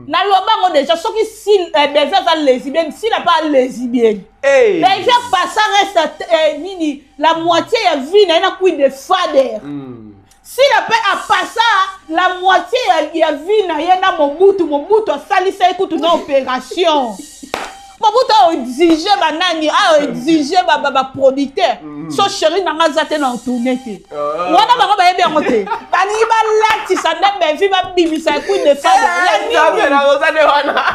Naloba yango déjà, soki eh, Bellevue aza lesbienne, Sila mpe lesbienne. Hey. Bellevue apasa reste eh, nini, la moitié ya vie na ye na Queen de Fader. Sila mpe apasa la moitié ya vie na ye na Mobutu. Mobutu asalisa ye kutu na opération. Mobutu aoexige banani, aoexige baproducteur. So chéri na nga aza te na otourne te. Wana bango bayebi yango te, balingi balatisa nde Bellevue, babimisa ye Queen de Fader ya nini.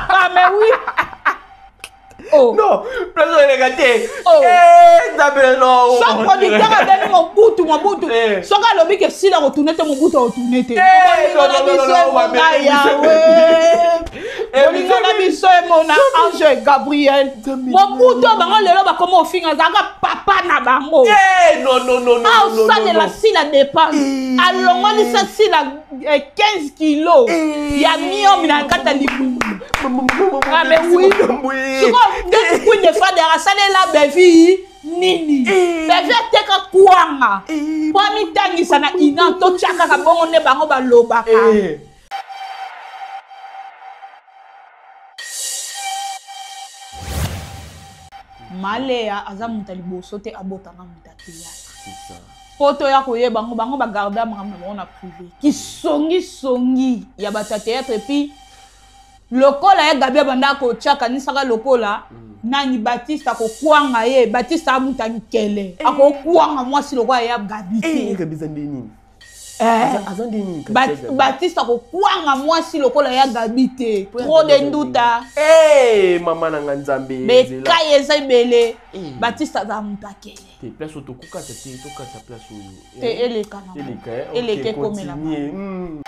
Ah mais oui. Oh. Non, place oyo eleka te. Oh. Eh, Nzambe, non. So producteur abengi Mobutu, Mobutu. Eh. Soki alobi ke Sila kotourne te, Mobutu akotourne te. Eh, Bolingo na non, non, biso non, non, emona mabe, Yawe. Eh, Bolingo na biso emona ange Gabriel. Nzambe. Mobutu oyo bango lelo bakoma ofinga, azalaka papa na bango. Eh, non, non, non, non, non, non, Aosalela non. Sila dépense, Eh. alongolisa Sila 15 kilo Eh. ya miomi na kati ya libumu. Ah, mais oui. Sikoyo nde Queen de Fader asalela Bellevue nini? Eh. Bellevue ateka kwanga Eh. po amitangisa na ina, totya kaka bongo nde bango balobaka. Eh. Malea aza moto ya liboso te abotanga moto ya théâtre. C'est ça. Po toya koyeba yango, bango bagarda makambo na bango na privé, kisongisongi ya bato ya théâtre. Et puis lokola ye Gabi abanda kotya, kanisaka lokola nani, Batiste akokwanga ye. Batiste amuta mikele, akokwanga mwasi lokola ya Gabi Eh, te. Gabi eza nde nini? Eh. Aza nde nini? Batiste akokwanga mwasi lokola ya Gabi te, trop de nduta. Eh, mama na nga, Nzambe. Nzela. Bekai eza ebele. Eh. Batiste aza moto akele. Te, place oyo tokokata te, tokata place oyo. Te, eleka nango. Eleka, eh? Ok, Eleka, ekomela. Continue.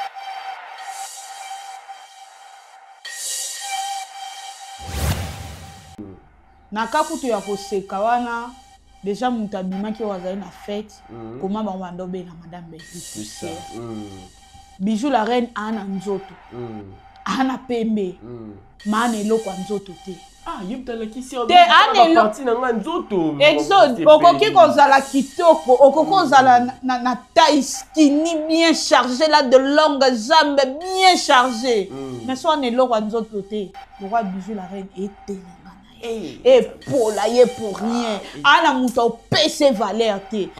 Na ka kutu ya koseka wana déjà, moto abimaki oyo azali na fête. Koma bango banda obela madame Bellevue C'est ça. poussière. Bijou la reine aa na nzoto, aa na pembe, ma na eloko ya nzoto te. Ah, ye moto alakisi. Te, ana Partie na nga nzoto. Exode, okoki kozala kitoko, okoki kozala na taille skinny, bien chargé là, de longues jambes bien chargé, mais so wana eloko ya nzoto te lokwa Bijou la reine etelenga na ye, epola ye pour rien, ana moto opese valeur te.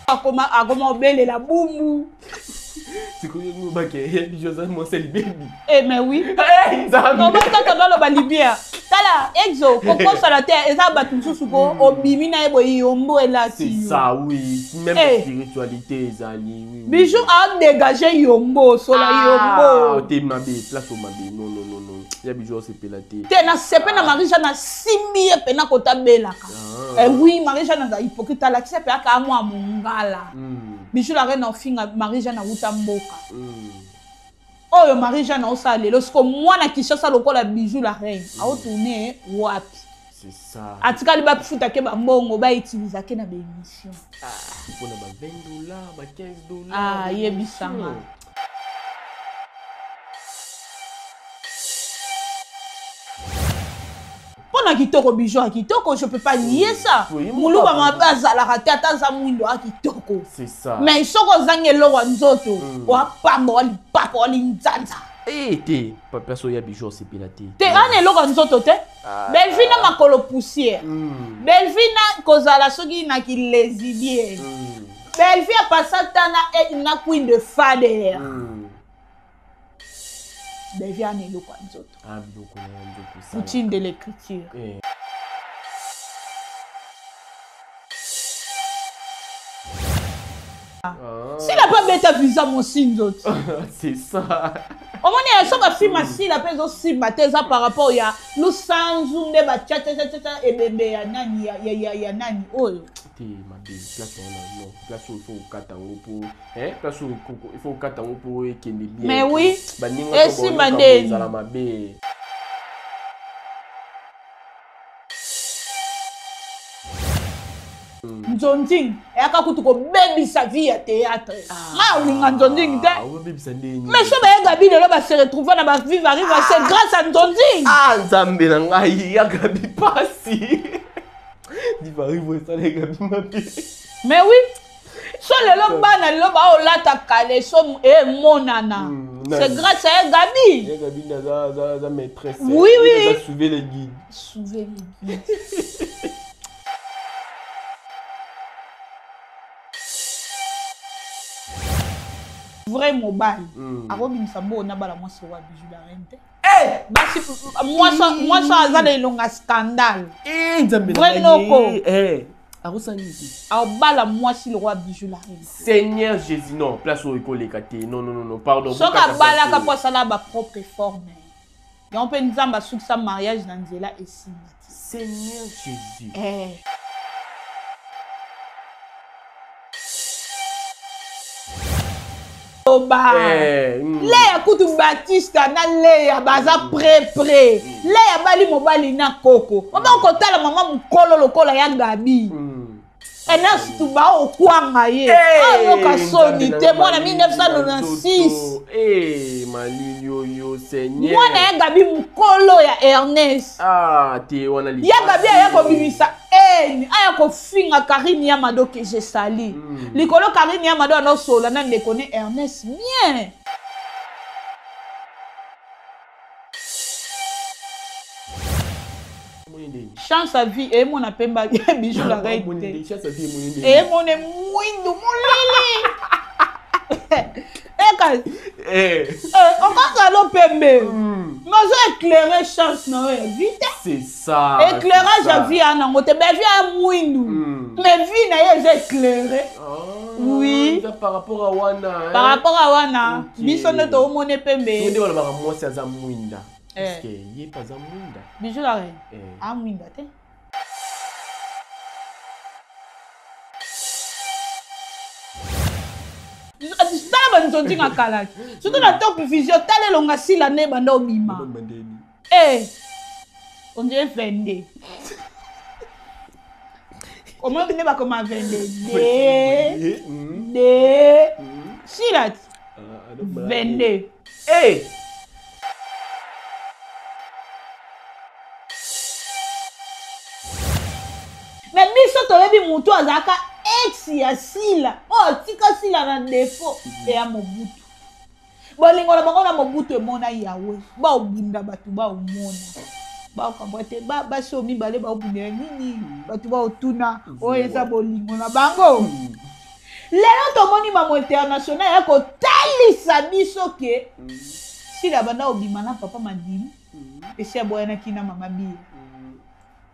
Akoma obelela bumbu. Sikoyo bake Bijou aza mwasi ya libebi. Eh, mais oui. Eh, Nzambe. Obotaka baloba libia. Tala Exo, kokosala te, eza bato mosusu ko obimi na ye boye, yombo elati C'est yo. ça, oui, même Eh. spiritualité ezali, oui, oui. Bijou adégage yombo, sola. Ah, Yombo. te, mabe, place o mabe. Non, non, non, non, ya Bijou osepela te. Te, na sepe na Marie Jeanne, asimbi ye mpena kotabelaka. Ah. Eh oui, Marie Jeanne aza hypocrite, alakisa mpe aka mwa mongala. Bijou la reine ofinga Marie Jeanne awuta mboka. Oyo Marie Jeanne aosala lelo siko, mwana Kinshasa lokola Bijou la reine aotourne wapi? C'est ça. Atikali bafutake bambongo, bautilisake na baémission. Mpona ba 20 dollars, ba 15 dollars. Ah, yebisanga. Mpo na kitoko, Bijou ya kitoko, je peux pas nier ça. Oui, Moluba moko. mabe azalaka te, ata aza mwindo, ya kitoko. C'est ça. Mais soki ozangi eloko ya nzoto, wapamba, walipapa, walinzanza. Eh, te, place oyo ya Bijou osepela te. Te, ana eloko ya nzoto te. Bellevue na makolo poussière. Bellevue na kozala soki na kilesbienne. Bellevue apasa ta na Queen de Fader. Bellevue ana eloko ya nzoto. Ah, biloko na ya nzoto esala. Poutine de l'écriture. Eh. Ah. Sila mpe abeta visa mosi nzoto. C'est ça. Omoni, so bafilme asila mpe ezosimba te, eza par rapport ya lusanzu nde batiatiatiatia ebembe ya nani, ya nani oyo. Te, mabe place wana, non, place oyo il faut okata yango po, eh, place oyo il faut okata yango po ekende bien. Mais oui, baninga esimba ndeni. Ezala mabe. Nzonzing eyaka kutu kobebisa vie ya théâtre. Nga olinga nzonzing te. Ah, obebisa ndeni. Mais so bayega bi lelo base retrouve na bavive arrive, c'est grâce à nzonzing. Ah, Nzambe na ngai, yakabi pasi, divarivo esaleka bi mabe. Mais oui. So lelo bana lelo baolata kaleso emonana. C'est grâce à Gabi. Ya Gabi nde aza maîtresse. Oui, oui. Aza souve le guide. Souve le guide. Vrai mobali akobimisa mbongo na bala mwasi wa Bijou la Reine te. Basi mwasi aza na elonga scandale. Nzambe. Vrai noko. Akosala nini te? Aobala mwasi lokwa Bijou la Reine. Seigneur Jésus, non, place oyo ekoleka te. Non, non, non, non, pardon. Soki abalaka mpo asala bapropre forme yango mpe Nzambe asukisa mariage na nzela esimba te. Seigneur Jésus. Oba. Leya kutu Batista na Leya baza près près. Leya bali mobali na koko. Mama okotala mama mokolo lokola ya Gabi. Ernest Tuba okwanga ye. Ayoka soni te mwana 1996. Eh, malili oyo Seigneur. Mwana ya Gabi mokolo ya Ernest. Ah, te wana Ya Gabi aya kobimisa haine, aya kofinga Karine ya Mado que je sali. Likolo Karine ya Mado anosola na ndeko ne Ernest bien. Chance à vie emona pemba Bijou la Reine te. Emone mwindu molili. Eka. Okoka lo pembe. Mais ozo éclairer chance na yo ya vie te. C'est ça. Éclairage ya vie ya nango te. Mais vie ya mwindu. Mais vie na ye eza éclairé. Oui. Par rapport à wana. Par rapport à wana. Biso nde toomone pembe. Nde balobaka mwasi aza mwinda. Est-ce que ye mpe aza mwinda? Bijou la Reine. Amwinda te. Tala banzonzi nga kala. Surtout na Top Vision, tala elonga sila nde banda obima. On dirait 22. Comment nde bakoma 22? De sila 22. Mais biso toyebi mutu azalaka ex ya Sila oyo atika Sila na défaut ya Mobutu. Bolingo na bango na Mobutu emona Yawe, baobunda bato baomona baokambwa te, basi oyo mibale baobundela nini, bato baotuna oyo eza bolingo na bango. Lelo tomoni mamo international ya kotalisa biso ke Sila banda obima na papa Madilu esi aboyanaki na mama Biya.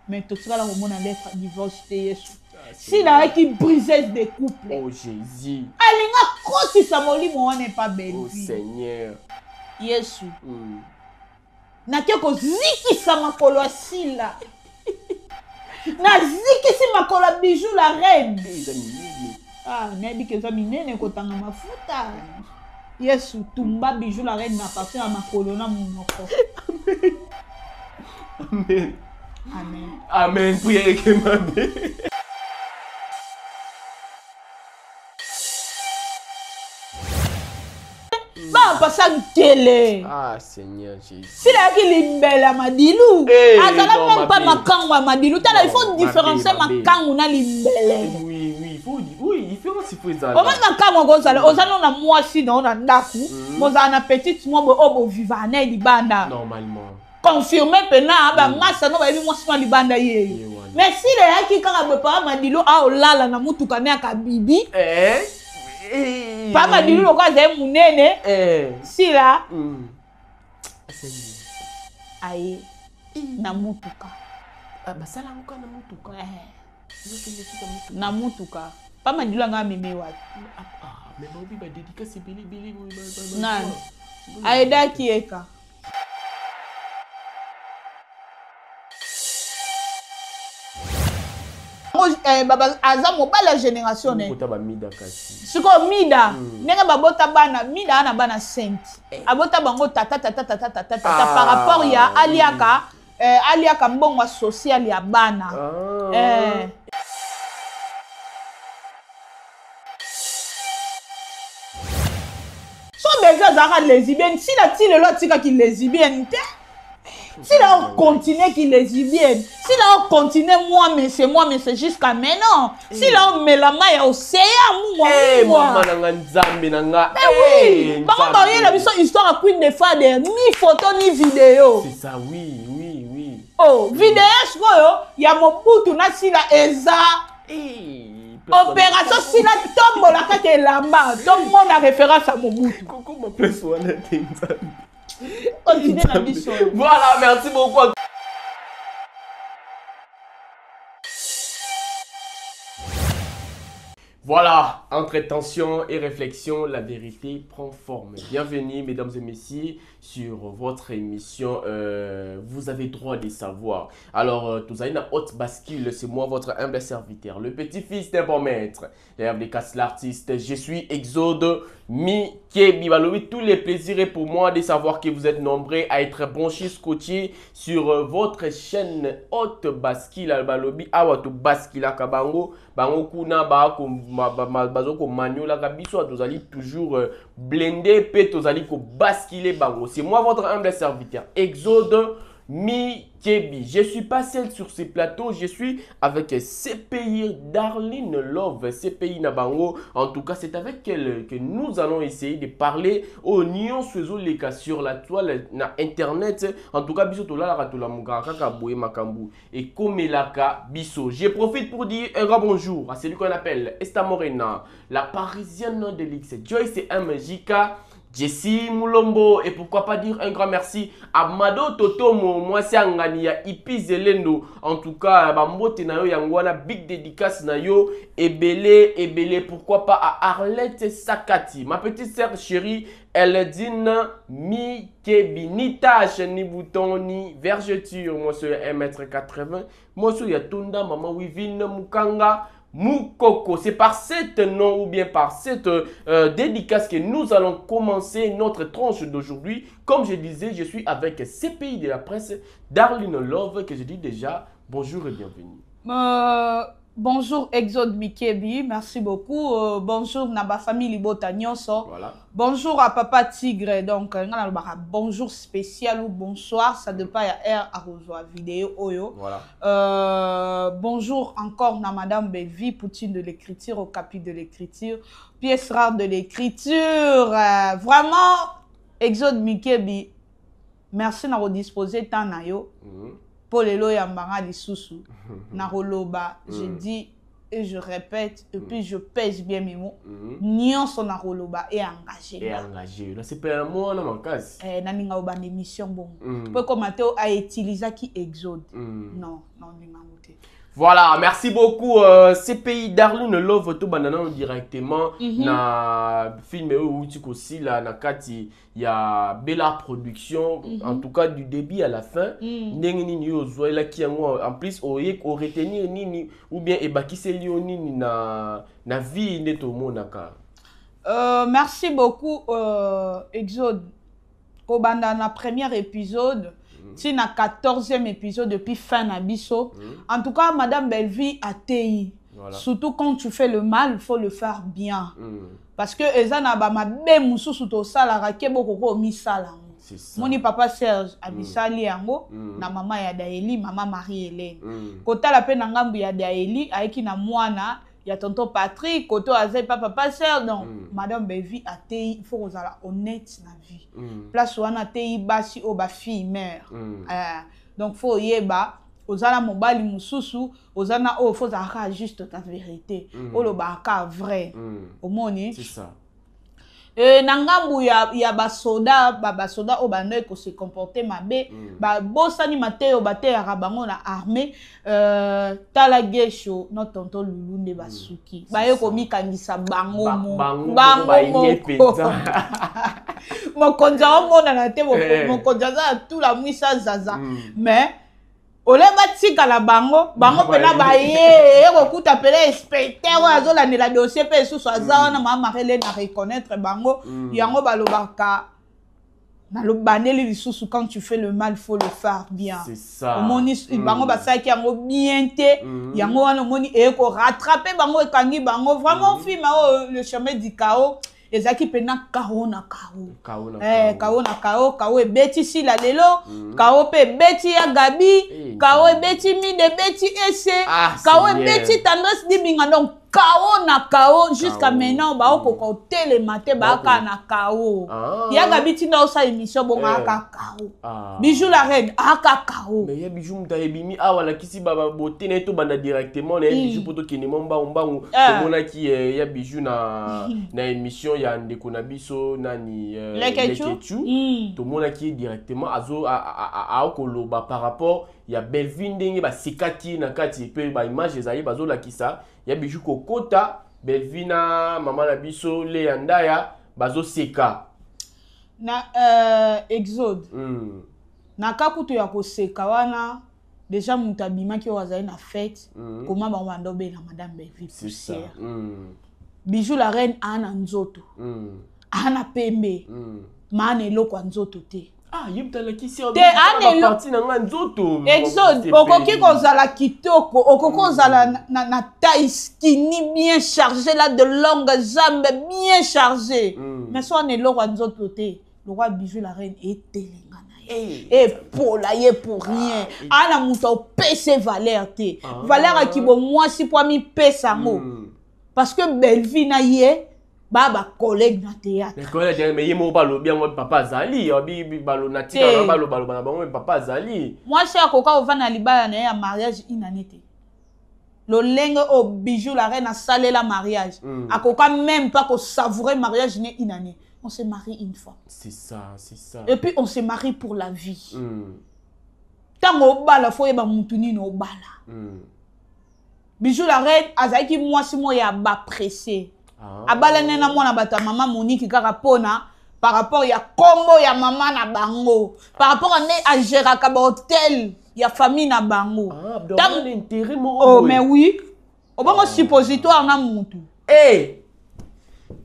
Mais totikala komona lettre divorce te. Yesu, Sila ayaki briseuse de couple. Oh Jésus. Alinga kotisa molimo wana epa Bellevue. Oh Seigneur. Yesu. Nake kozikisa makolo ya Sila. Nazikisi makolo ya Bijou la Reine. Ah, nayebi ke eza minene kotanga mafuta. Yesu, tumba Bijou la Reine na partir ya makolo na monoko. Amen. Amen. Amen. Prière ekemabe. Bapasa nkele. Ah Seigneur Jésus. Sila yaki limbela Madilu. Azala même pas makangu ya Madilu. Tala, il faut différencier makangu na limbele. Oui, oui, il faut, oui, différence il faut ezala. Omoni makangu akozala, oza no na mwasi na yo na ndako, bozala na petite mwa boye oyo bovivaka na ye libanda. Normalement. Confirmé mpena bamasa no bayebi mwasi na libanda ye. Mais Sila eyaki kaka boye, papa Madilu aolala na mutuka ne akabibi. Papa Madilu lokola azali monene, Sila aye na mutuka. Basala yango kaka na mutuka. Na mutuka. Papa Madilu anga ameme wapi? Mais baobi badédicace ebele ebele. Nani ayedaki eka? Aza mobali ya génération ne. Sikoyo Mida ndenge babota bana, Mida ana bana 5, abota bango tata tata tata tata tata par rapport ya aliaka aliaka mbongo social ya bana. So bezi azalaka lesbienne, Sila ti lelo atikaki lesbienne te. Sila ocontinue ki lesbienne, Sila ocontinue moi monsieur, moi monsieur jusqu'à maintenant. Sila omela mai ya océan mungwa mungwa. Mama na nga, Nzambe na nga. Mais oui, bango bayela biso histoire ya Queen de Fader, ni photo ni vidéo. C'est ça, oui, oui, oui. Oh, vidéo sikoyo ya Mobutu na Sila eza opération Sila tombola kaka elamba tomona référence ya Mobutu. Kokoma place wana te, Nzambe. Continue na biso. Voilà, merci beaucoup. Voilà, entre tension et réflexion, la vérité prend forme. Bienvenue, mesdames et messieurs, sur votre émission Vous avez droit de savoir. Alors, tout ça, une haute bascule, c'est moi, votre humble serviteur, le petit-fils d'un bon maître. D'ailleurs, les casse l'artiste, je suis Exode Mikebi. Balobi, tous les plaisirs est pour moi de savoir que vous êtes nombreux à être branchés, scotchés sur votre chaîne Haute Bascule. Balobi, awa to bascule kabango, bango kuna ba ko ma, ba, ma, bazo ko maniola ka biso, tozali toujours blindé pe tozali ko basculer bango. C'est moi votre humble serviteur Exode Mikebi. Je suis pas seul sur ce plateau, je suis avec CPI Darlene Love, CPI Nabango. En tout cas, c'est avec elle que nous allons essayer de parler au Nyon Suezo Leka sur la toile na internet. En tout cas, biso tola la tola mugaka kaka boye makambu et komelaka biso. Je profite pour dire un grand bonjour à celui qu'on appelle Esta Morena, la parisienne de l'X, Joyce MJK, Jessie Moulombo, et pourquoi pas dire un grand merci à Mado Totomo, moi c'est Angani ya Ipi Zelendo. En tout cas, ba mbote na yo yangwana, big dédicace na yo, ebele, ebele, pourquoi pas à Arlette Sakati, ma petite sœur chérie, Eldine Mikebi, ni tache, ni bouton, ni vergeture, moi c'est 1m80, moi c'est Yatunda, maman Wivine Mukanga, Moukoko. C'est par cette nom ou bien par cette dédicace que nous allons commencer notre tranche d'aujourd'hui. Comme je disais, je suis avec CPI de la presse, Darlene Love, que je dis déjà bonjour et bienvenue. Bonjour Exode Mikebi, merci beaucoup. Bonjour na ba famille Libota nyonso. Voilà. Bonjour à Papa Tigre. Donc, nga nalobaka bonjour spécial ou bonsoir, ça dépend ya air à revoir vidéo oyo. Voilà. Bonjour encore na Madame Belvi, Poutine de l'écriture, au capi de l'écriture, pièce rare de l'écriture. Vraiment, Exode Mikebi, merci na redisposer temps na yo. Po lelo ya mbanga lisusu na koloba, je dis et je répète et puis je pèse bien mes mots. Nyonso na koloba et engagé. Et engagé. Là c'est pas moi na makasi. Eh, naninga obanda émission bongo. Po koma te a utilisaki Exode. Non, non, ninga te. Voilà, merci beaucoup CPI Darlene Love, tout banana directement na film oyo aussi la na kati ya Bella Production, en tout cas du début à la fin. Ndenge nini yo ozwelaki yango, en plus oye ko retenir nini ou bien ebakiseli yo nini na vie nde tomonaka? Merci beaucoup Exode. Kobanda na premier épisode ti na 14e épisode depuis fin na biso. En tout cas, Madame Bellevue a TI. Voilà. Surtout quand tu fais le mal, il faut le faire bien. Parce que eza na ba mabe mususu tosalaka ke bokoko misala yango. C'est ça. Moni papa Serge abisali yango na mama ya Daeli, mama Marie-Hélène. Kotala pe na ngambu ya Daeli, ayeki na mwana ya tonton Patrick, koto azai pa papa Serge. Donc, Madame Bellevue a TI, il faut kozala honnête na vie. Place wana TI basi oyo ba fille mère. Donc faut yeba ozala mobali mosusu, oza na oyo, faut ozalaka juste ta vérité. Olobaka vrai. Omoni? C'est ça. Na ngambu ya basoda, basoda oyo bandoi kose comporter mabe, babosani mateyo bateyaka bango na armée. Tala Gesho no tonton Lulu nde basuki. Baye komikangisa bango Bango bango moko baye moko. Mpenza. Mokonzi aomonana te, mokonzi aza na tula mwisa zaza. Mais ole batikala bango, bango mpena baye ekokuta pele inspecteur oyo azolandela dossier mpe lisusu aza wana, mama Marele na reconnaître bango. Yango balobaka, nalobandeli lisusu, quand tu fais le mal, faut le faire bien. C'est ça. Omoni bango basalaki yango bien te. Yango wana omoni eye korattraper bango, ekangi bango vraiment. Film oyo Le Chemin du Chaos. Ezalaki mpena kao na kao, kao na kao. Kao ebeti Sila lelo, kao mpe ebeti ya Gabi, kao ebeti Mide, ebeti Ese, kao ebeti Tendresse Dibinga. Donc kao na kao jusqu'à maintenant baokoka otelema te, baaka na kao. Ya Gabi ntinda osala émission bongo, aka kao. Bijou la reine aka kao. Mais ya Bijou, moto ayebimi awa, alakisi babote na ye. Tobanda directement na ye Bijou mpo tokende mwa mbangu mbangu. Tomonaki ya Bijou na émission ya ndeko na biso nani, Lekechu. Tomonaki ye directement azo aokoloba par rapport ya Bellevue, ndenge basekaki na kati mpe baimage ezali bazolakisa ya Bijou kokota Bellevue na mama na biso Leya Ndaya bazoseka. Na Exode, na ka kutu ya koseka wana, déjà moto abimaki oyo azali na fête. Koma bango banda obela madame Bellevue poussière. Bijou la reine aa na nzoto, aa na pembe, maa na eloko ya nzoto te. Ah, ye moto alakisi. Te, partie na nga nzoto. Exode, okoki kozala kitoko, okoki kozala na taille skinny, bien chargé là, de longues jambes bien chargé, mais so wana eloko ya nzoto te. Lokwa Bijou la reine etelenga na ye, epola ye pour rien. Aa na moto apesa valeur te, valeur akibo mwasi mpo amipesa yango, parce que Bellevue na ye baa bacollègue na théâtre. Mais ye moko balobi yango, papa azali na tika balobaloba na bango, papa azali. Mwasi akoka kovanda na libala na ye ya mariage inane te. Lolenge oyo Bijou la reine asalela mariage, akoka même pas kosavourer mariage ne une année. On se marie une fois. C'est ça, c'est ça. Et puis on se marie pour la vie. Ntango obala, fo oyeba mutu nini obala. Bijou la reine azalaki mwasi moko ya bapresse. Abalani na mwana bato ya mama Moniki kaka mpona par rapport ya kombo ya mama na bango, par rapport a nde agéraka bahotel ya famille na bango. Ah, oh, mais oui, obongo suppositoire na mutu. Hey!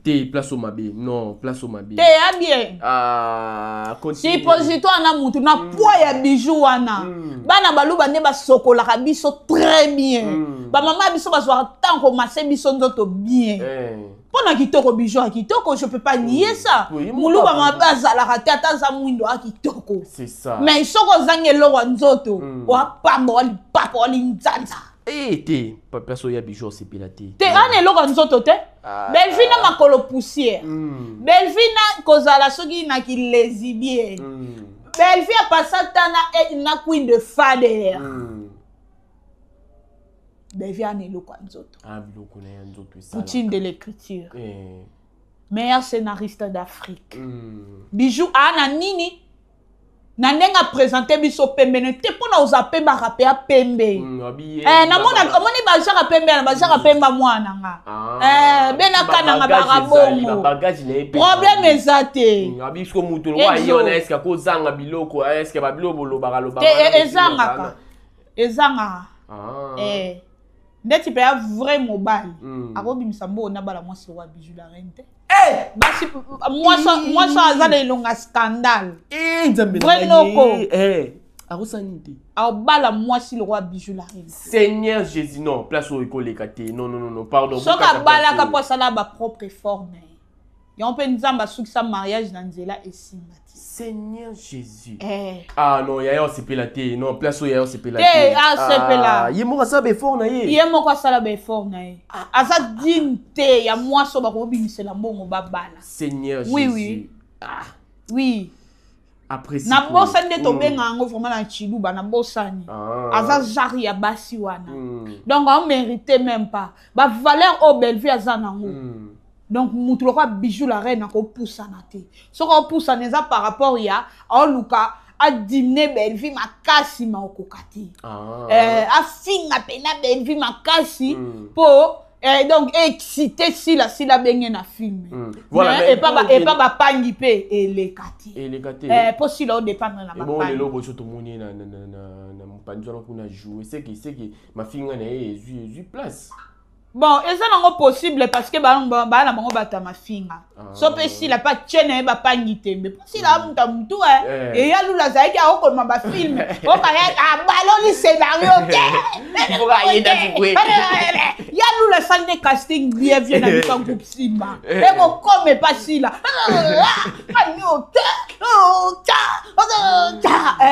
Te, place au mabe, non, place au mabe. Te, ya bien. Ah, suppositoire na mutu na poids ya Bijou wana. Bana baluba nde basokolaka biso très bien. Bamama biso bazwaka ntango komase biso nzoto bien. Mpo na kitoko, Bijou ya kitoko, je peux pas nier ça. Moluba mabe azalaka te, ata aza mwindo, a kitoko. Mais soki ozangi eloko ya nzoto, oapamba, oa lipapa, oa linzanza. Te, place oyo ya Bijou osepela te. Te, ana eloko ya nzoto te. Bellevue na makolo poussière, Bellevue na kozala soki na kilesbienne. Bellevue apasa ta na queen de fader. Bellevue ana eloko ya nzoto. Poutine de l'écriture, meilleur scénariste d'Afrique. Bijou ana nini na ndenge aprésente biso pembene te mpona kozala pembe, akape ya pembe. Namona omoni bajaka pembe na bajaka pembe mwana nga benaka nanga baka bongo, problème eza te. Biso mutu ye wana, eske akozanga biloko? Eske babiloko bolobaka lobaka? Te, ezangaka, ezangaka. Ndeti mpe ya vrai mobali akobimisa mbongo na bala mwasi wa Bijou la reine te. Basi mwasi aza na elonga scandale. Vrai noko. Akosala nini te? Aobala mwasi lokwa Bijou la reine. Seigneur Jésus, non, place oyo ekoleka te. Non, non, non, non, pardon. Soki abalaka mpo asala bapropre effort na ye, yango mpe Nzambe asukisa mariage na nzela, esimba te. Seigneur Jésus. Eh. Ah non, yaya osepela te. Non, place oyo yaya osepela te. Asepela. Ah, ye moko asala baeffort na ye. Ye moko asala baeffort na ye, aza digne te ya mwasi oyo bakobimisela mbongo babala. Seigneur Oui. Jésus. Oui. Ah. Oui. Après Nabosani nde tobenga yango vraiment na Chiluba, nabosani. Aza genre ya basi wana. Donc aomérite même pas bavaleur oyo Bellevue aza nango. Donc mutu lokola Bijou la reine akopusana te. Soki aopusana, eza par rapport ya aoluka adiminuer Bellevue makasi, ma okoka te. Afinga mpena Bellevue makasi mpo donc excité Sila, Sila benge na film. Voilà, mais epa bapangi mpe eleka te. Eleka te. Mpo Sila odépendre na Bon, bapangi. Lelo boso tomoni na mopanzi wana kuna joue seke seke mafinga na ye ezwi place. Bon, eza nango possible parce que baa na bango bato ya mafinga. Ah. So mpe sila mpe atie na ye bapangi tembe mpo sila amuta mutu eya lula azalaki akokoma bafilme okaya abaloli scénario te. Ya lula asali nde casting bien vie na biso ya groupe Simba, ekokoma epa sila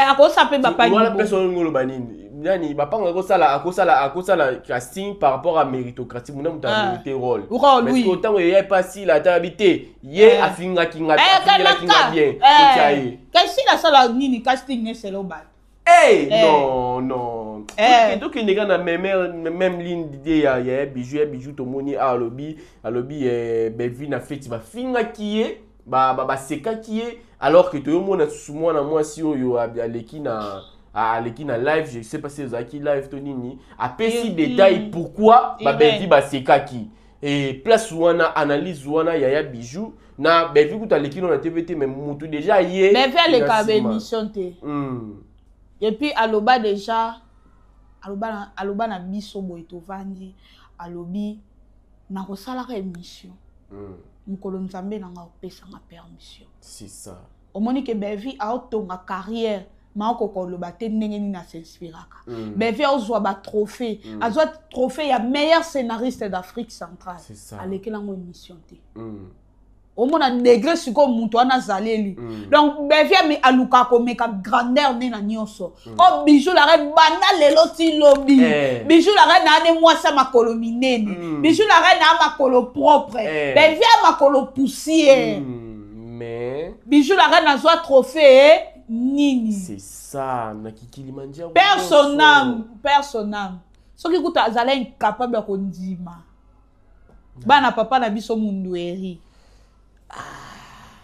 akosa mpe bapangi. Wana place olingi oloba nini? Nani bapanga akosala casting par rapport à méritocratie? Muna moto amérité rôle. Rôle. Mais oui. Ntango eya epa sila, ata yabi te ye afingaki nga, afingelaki nga bien, totia ye. Kasi asala nini casting neselo bato? Hey, non, non. Tokende kaka na même ligne d'idée ya Bijou. Ya Bijou, tomoni alobi Belvi na feti bafingaki ye, basekaki ye, alors que toyomona susu mwana mwasi oyo aleki na live, je sais pas si ezalaki live to nini, apesi détail pourquoi babelvi basekaki. E place wana, analyse wana yaya Bijou na Belvi kutu aleki no na TV te, mais mutu déjà ye. Belvi aleka baémission te. Et puis aloba déjà, aloba na biso boye, tovandi, alobi nakosalaka émission mokolo Nzambe nanga opesanga permission. C'est ça. Omoni ke Belvi aotonga carrière, ma okoka oloba te ndenge nini asinspiraka. Belvi aozwa batrophée, azwa trophée ya meilleur scénariste d'Afrique centrale, alekelango émission te. Omona degré sikoyo moto wana azaleli. Donc Belvi alukaka komeka grandeur nde na nyonso. O Bijou la Reine, banda lelo ti lobi, Bijou la Reine aa ne mwasi ya makolo minene. Bijou la Reine aa makolo propre. Belvi a makolo poussière. Mais Bijou la Reine azwa trophée nini? C'est ça, na Kilimanjaro. Personne, personne. Soki kuta azala incapable ya kondima bana papa na biso Mundueri.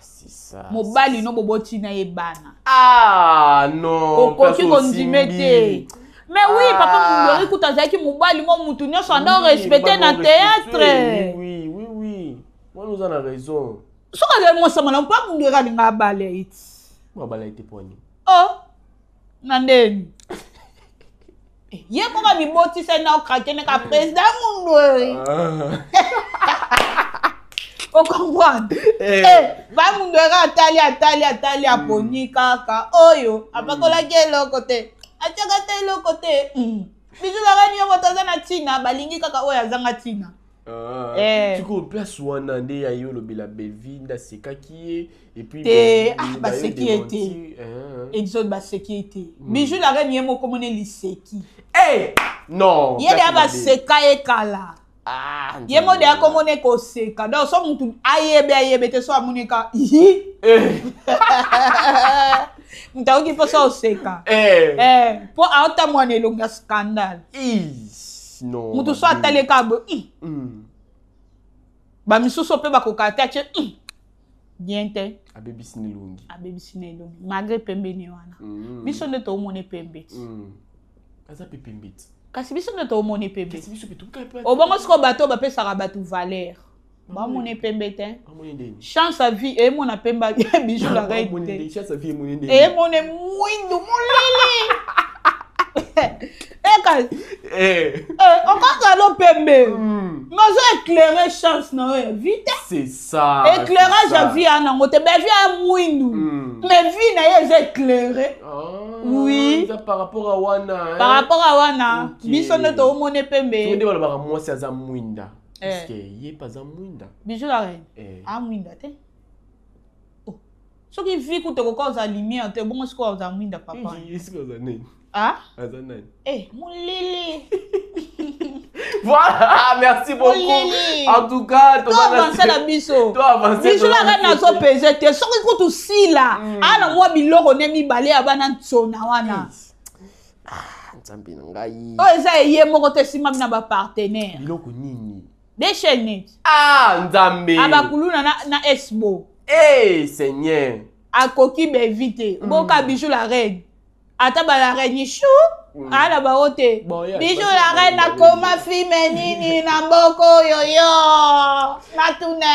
C'est ça. Mobali no boboti na ye bana. Ah non. Okoki kondime te, mais oui. Ah. Papa Mundueri kuta azalaki mobali mo mutu nyonso anda respecte na théâtre. Oui, wana oza na raison. Soki azali mwasi malamu, mpa Mundueri alinga abala eti. Abala ete pwani? Oh, na ndeni ye moko amibotisa na okrake neka président Mundueri. Ocomprendre? Bamundueri atali, atali, atali, aponi kaka oyo apakolaki eloko te, atiaka te eloko te. Biso kaka niyo moto aza na ntina, balingi kaka oyo azanga ntina. Sikoyo place wana nde ya ye olobela Belvi nde asekaki ye et puis te, ah, baseki ye te. Exode, baseki ye te. Bijou la Reine ye moko mone liseki. Hey! Non. Ye deya baseka ye kala. Ye mo deya komona koseka. Donc so mutu ayebe, ayebe te, so amoni ka hi, moto akoki mposa oseka mpo aotamwana elongi ya scandale. Non. Moto so atali kaka boye, bamisusu mpe bakoka te, atie bien te. Abebisi na elongi. Abebisi na elongi malgré pembeni wana. Biso nde toomona pembe ti. Aza mpe pembe ti. Kasi biso nde toomona pembe. Kasi biso mpe tokoka mpe. Obongo sikoyo bato oyo bapesaka bato valeur bamona pembe te. Bamoni ndeni? Chance ya vie eyemona pembe, Bijou la Reine Bamoni te. ndeni? Chance ya vie emoni ndeni? Eyemone mwindu molili eka. Okaka lo pembe, mais ozo éclairer chance na oyo ya vie te. C'est ça. Éclairage ya vie ya nango te. Be vie ya mwindu, mais vie na ye eza éclairé. Ah, Oui. eza par rapport à wana, hein? Par rapport à wana. Biso nde toomone Soki pembe. nde balobaka mwasi aza mwinda. Parce que ye mpe aza mwinda. Bijou la Reine amwinda te. Oh. Soki vie kuta ekoka ozala lumière te, bongo sikoyo ozala mwinda, papa. Esika aza nani? Ah. Aza nani? Eh, molili. Voilà, merci beaucoup. Molili. En tout cas, to avance na biso. To avance. Bijou la Reine azopese te. Soki kutu sila ana mwa biloko ne mibale ya bana ntsona wana. Ah, Nzambe na ngai. Oyo eza eye moko te, esimami na bapartenaire. Biloko nini? De chaîne. Ah, Nzambe. Abakuluna na esbo. Eh, Seigneur. Akoki bevi te. Boka Bijou la Reine, ata bala reine chou, ala bango te. Bon, yeah, Bijou parce la que- Reine akoma filme nini na mboka oyo yo natune?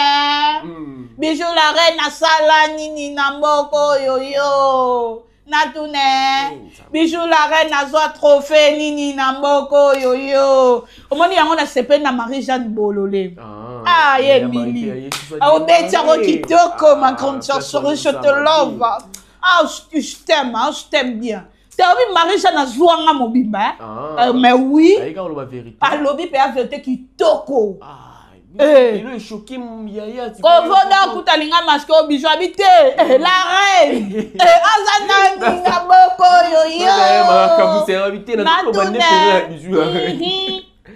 Bijou la Reine asala nini na mboka oyo yo? Natune Bijou la reine azwa trophée nini na mboka oyo yo omoni yango nasepeli na Marie Jeanne Bolole. Ah, ah ye Mili obeti yango kitoko, ma grande sœur, je te love, ah, je t'aime, ah, je t'aime bien. Te obi Marie Jeanne azwanga mobimba. Ah. Mais oui, alobi mpe ya vérité kitoko. Ah. Kovoda akuta alinga masque oyo Bijou abi te, la reine aza nani na boko oyo yo.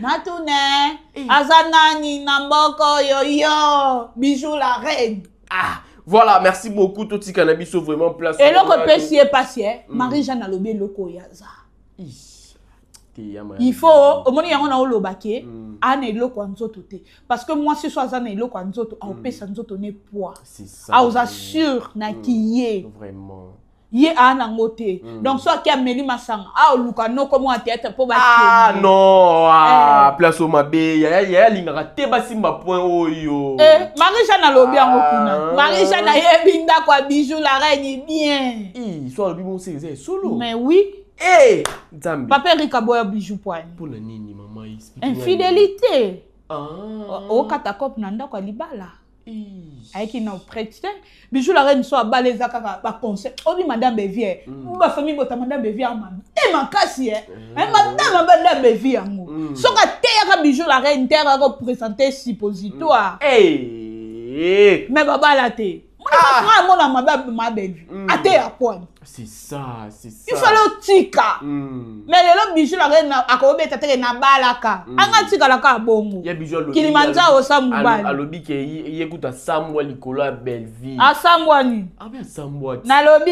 Natune aza nani na mboka oyo yo, Bijou la reine. Ah, voilà, merci beaucoup. Totika na biso vraiment place. Eloko epesi ye pasi, Marie Jeanne alobi eloko oyo aza. Il faut omoni yango na oloba ke ana eloko ya nzoto te, parce que mwasi so aza na eloko ya nzoto, aopesa nzoto ne poids, aoza sûr na kiye. Ye aa nango te. Donc so ake ameli masanga, aoluka noko mwa théâtre mpo. Ah non, ah, place o mabe. Yaya, yaya alingaka te basimba point oyo. Eh, Marie Jeanne alobi yango kuna. Marie Jeanne ayebi ndako ya Bijou la reine bien. So alobi bongo, eza solo. Mais oui. Eh, Nzambe. Papa Eric aboya Bijou poani. Mpona nini, mama? Infidélité. Okata cope na ndako ya libala, ayeki na prêtre te. Bijou la reine so abala, eza kaka baconseil obi madame Bevie, bafamille bota madame Bevie ama te makasi e madame abanda Bevie yango. Soki ateyaka Bijou la reine te, akaka koprésente suppositoire, mais babala te. Nga amona mabe ma Bellevue ateya poani. C'est ça, c'est ça. Il fallait otika. Mais lelo Bijou la reine akobeta teke nabalaka, anga tikalaka bongo. Kilimanjaro osa mobali. Alobi ke ye kuta sambwa likolo ya Bellevue. Asambwa nini? Abe asambwa. Nalobi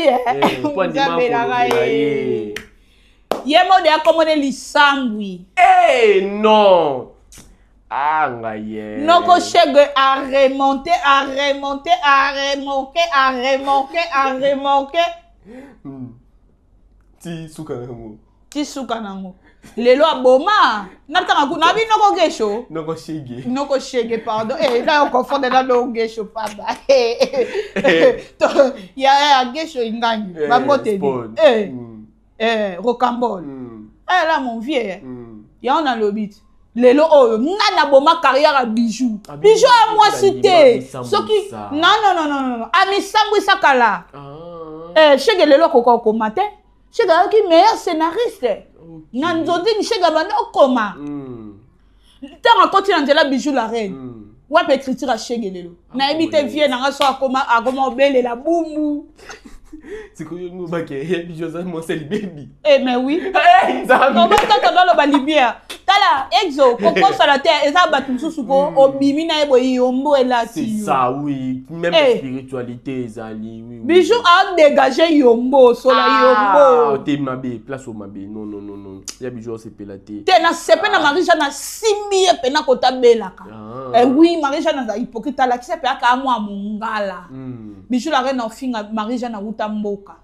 nzambelaka ye, ye mode akomone lisangwi. Eh non, ah ngai ye. Noko Shege a remonté, a remonté, a remorqué, a remorqué, a remorqué. Ti suka nango. Ti suka nango. Lelo aboma natanga kuna abi noko Gesho. Noko Shege. Noko Shege, pardon. Eh, na yo confondre na noko Gesho pamba ya ya Gesho ingangi bamboteli eh eh Rocambole. Eh là, mon vieux, yango nalobi ti lelo oyo nani aboma carrière ya Bijou? Bijou ya mwasi te. Soki non, non, non, non, non, amisambwisa kala. Eh, Shege lelo akoka okoma te. Shege ayaki meilleur scénariste na nzondini. Shege abanda okoma ntango akoti na nzela Bijou la reine. Wapi écriture ya Shege lelo? Nayebi te. Vie nanga so akoma, akoma obelela bumbu. Sikoyo bake Bijou aza mwasi libebi. Eh, mais oui, obakaka baloba libia. Tala exo kokosala te, eza bato mosusu ko obimi na ye boye, yombo elati. C'est ça, oui, même eh. Spiritualité ezali, oui. Bijou adégage yombo sola. Yombo. Te, mabe place o mabe. Non, non, non, non, ya Bijou osepela te. Te, nasepe na Marie Jeanne, asimbi ye mpena kotabelaka. Eh oui, Marie Jeanne aza hypocrite, alakisa mpe aka mwa mongala. Bijou la reine ofinga Marie Jeanne awuta mboka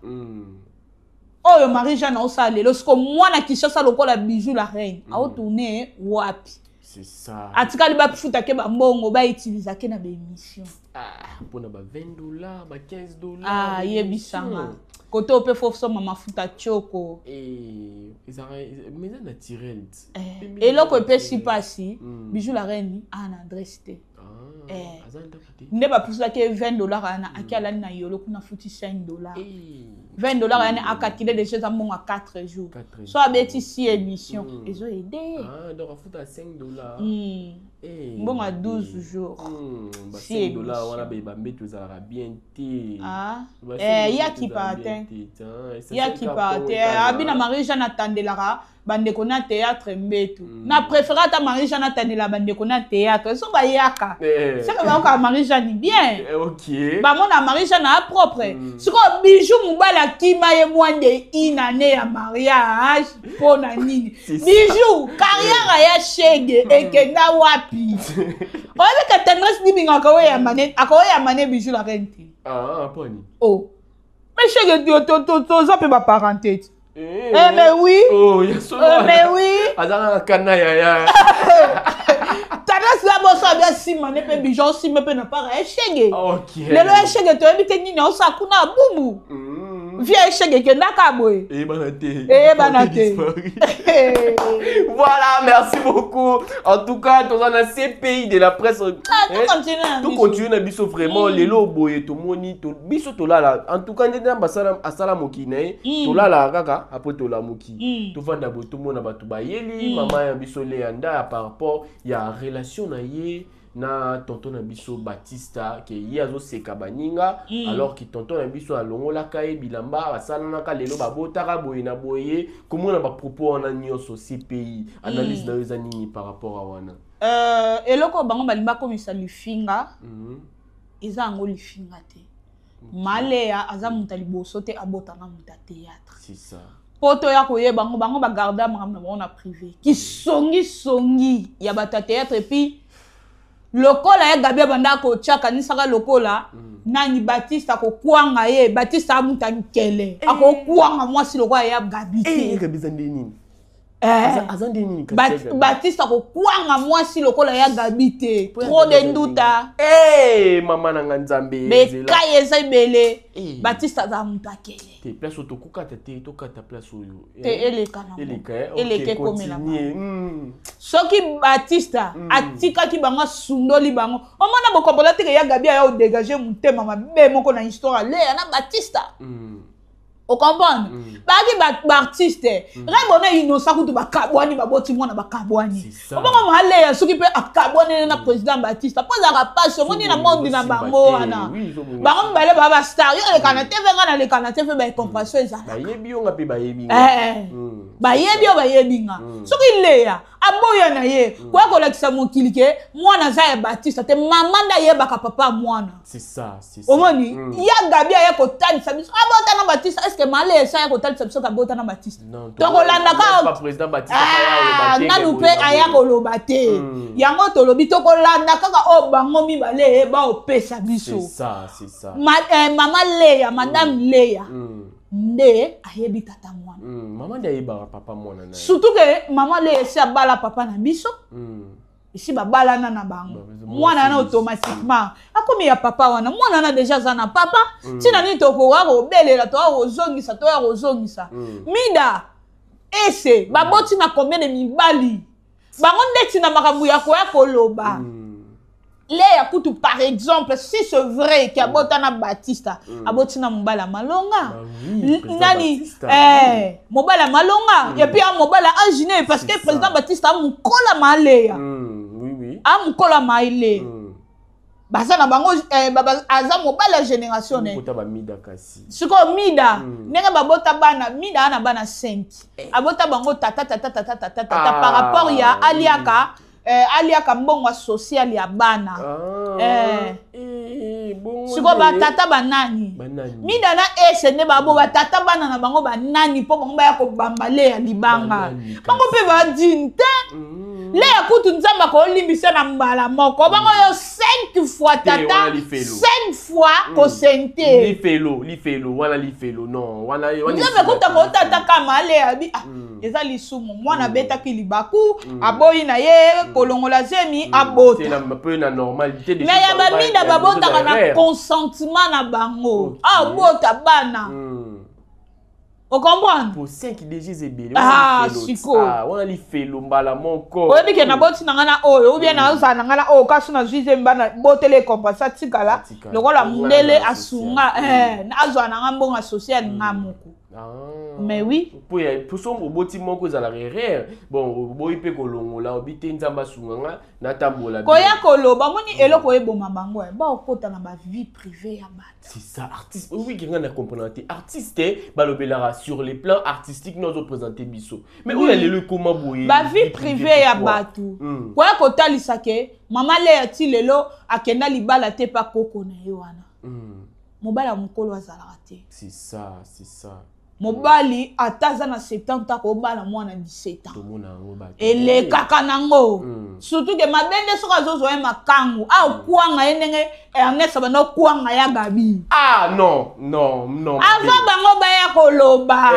oyo. Marie Jeanne aosala lelo siko mwana Kinshasa lokola Bijou la reine aotourne wapi? C'est ça. Atikali bafutake bambongo, bautilisake na baémission. Ah, mpona ba 20 $, ba 15 $. Ah, yebisanga kote oyo mpe fo soma mafuta tioko. Mais eza naturel. Eloko epesi mpasi, Bijou la reine aa na adresse te. Nde bapuselaki ye 20 $ wana, aki alali na yolo kuna, futi 5 $. 20 $ wana akakile deja, eza mbongo ya 4 jours. So abeti si émission, ezoyede. Donc afuta 5 $. Mbongo ya 12 jours. Ba 5 $ wana bambeto ezalaka bien te. Yakipa te, yakipa te. Abi na Marie Jeanne atandelaka bandeko na théâtre mbetu. Na préféré ata Marie Jeanne atandela bandeko na théâtre, so bayaka seke bayokaka Marie Jeanne bien. Bamona Marie Jeanne a propre. Sikoyo Bijou, mobali akima ye mwande inane ya mariage, mpo na nini? Bijou, carrière ya Shege ekenda wapi? Oyebi ka Tendresse Dibinga akoyamba ne Bijou la reine te. Oh, mais Shege, toza mpe baparenté te. Eh, mais oui. Oh, eh, mais oui. Azalaka kana yaya. Tendresse la boso abi asimba ne mpe Bijou osimba mpe na para ya Shege. Lelo ya Shege toyebi te nini osala kuna bumbu. Vie ya échec ekendaka boye. Eyebana te. Eyebana te. Voilà, merci beaucoup. En tout cas, toza na CPI de la presse. Ah, to continue na biso vraiment. Lelo boye tomoni biso tolala. En tout cas, ndenge Nzambe asala mokili na ye, tolala kaka après tolamuki. Tovanda boye, tomona bato bayeli mama ya biso Leya Ndaya par rapport ya relation na ye na tonton na biso Batista, ke ye azoseka baninga, alors que tonton na biso alongolaka ye bilamba, basalanaka, lelo babotaka boye na boye. Komona bapropos wana nyonso, CPI, analyse na yo eza nini par rapport a wana? Eloko bango balingi bakomisa lifinga, eza yango lifinga te. Maleya aza moto ya liboso te abotanga moto ya théâtre. C'est ça. Po toya koyeba yango, bango bagarda makambo na bango na privé, kisongisongi ya bato ya théâtre. Et puis lokola ye Gabi abanda kotya, kanisaka lokola nani, Batiste akokwanga ye. Batiste amuta nkele, akokwanga mwasi lokola ya Gabi te. Gabi eza nde nini? Aza nde nini? Batiste akokwanga mwasi lokola ya Gabi te. Trop de nduta. Mama na nga, Nzambe! Bekai eza ebele. Batiste aza moto akele. Te, place oyo tokokata te, tokata place oyo. Te, eleka. Eleka. Eleka, ekomela. Soki Batiste atikaki bango, asundoli bango, omona bokombola teke ya Gabi aya odégage motema mabe moko na histoire aleya na Batista. Ocomprendre? Bayaki baartiste Rebona, Innocent kutu bakabwani, baboti mwana, bakabwani. Obongo Maleya soki mpe akabwani na président Batista, mpo ezalaka pasi. Omoni na monde na bango wana, bango mibale baa bastar. Yo oleka na TV, nga naleka na TV, baincompréhension ezalaka. Bayebi yo, nga mpe bayebi. Bayebi yo, bayebi nga. Soki Leya aboya na ye koya kolakisa mokili ke mwana aza ya Batista te, mama nde ayebaka papa mwana. Omoni, ya Gabi aya kotalisa biso abota na Batista. Est ce que male esa ya kotalisa biso kabota na Batista? Tokolanda kaka nanu mpe aya koloba te. Yango tolobi tokolanda kaka oyo bango mibale baopesa biso. Mama Leya, madame Leya nde ayebi tata mwana. Mama nde ayebaka papa mwana na. Surtout ke mama Leya esi abala papa na biso, esi babalana na bango. Mwana wana automatiquement akomi ya papa wana. Mwana wana déjà aza na papa. Ntina nini tokoka kobelela, toya kozongisa, toya kozongisa Mida ese baboti na combien de mibali bango ndeti na makambo ya koya koloba? Leya kutu, par exemple, si c'est vrai ke abota na Batista, aboti na mobali ya malonga. Nani? Mobali ya malonga, et puis mobali ya ingénieur, parce que président Batista amokola Maleya, amokola Maele. Baza na bango, aza mobali ya génération ne. Sikoyo Mida, ndenge babota bana, Mida ana bana 5, abota bango tata, tata, tata, tata, tata, par rapport ya aliaka, aliaka mbongo ya social ya bana. Sikoyo batata banani? Mida na Ese nde babo batata bana na bango banani, mpo bango baya kobamba Leya libanga? Bango mpe badine te. Leya kutu Nzambe akolimbisa na mbala moko. Bango yo cinq fois tata, cinq fois kosente. Lifelo, lifelo wana, lifelo, non, wana. Nzambe kuta kotata kama Aleya bi, ah, eza lisumu. Mwana abetaki libaku, aboyi na ye kolongola zemi, abota. Mais ya Baminda babotaka na consentement na bango, abota bana. Ocomprendre? Po 5 DG ebele. Ah, sikoyo. Wana lifelo mbala moko. Oyebi ke naboti na ngai na oyo, ou bien nazala na ngai na oyo, kasi nazwi zembi, bana botela ekompanse, atikala lokola mundele, asunga, azwa na ngai mbongo social nga moko. Mais oui. Po so oboti moko, ezalaka erreur. Bon, oboyi mpe kolongola, obi te, Nzambe asunga nga, natambola. Koya koloba, omoni eloko eboma bango, baokota na bavie privée ya bato. C'est ça, artiste. Oui, nga na comprendre te. Artiste balobelaka sur les plans artistiques, nous ozoprésente biso, mais oyo lelo ekoma boye. Bavie privée ya bato, koya kotalisa ke mama Leya ti lelo akenda libala te pa koko na ye wana. Mobali ya mokolo azalaka te. C'est ça, c'est ça. Mobali ata aza na 70, akobala mwana 17 ans, elekaka nango. Surtout ke mabe nde soki azozwa ye makangu, aokwanga ye ndenge Ernest abanda okwanga ya Gabi. Ah non, non, non. Avant bango baya koloba,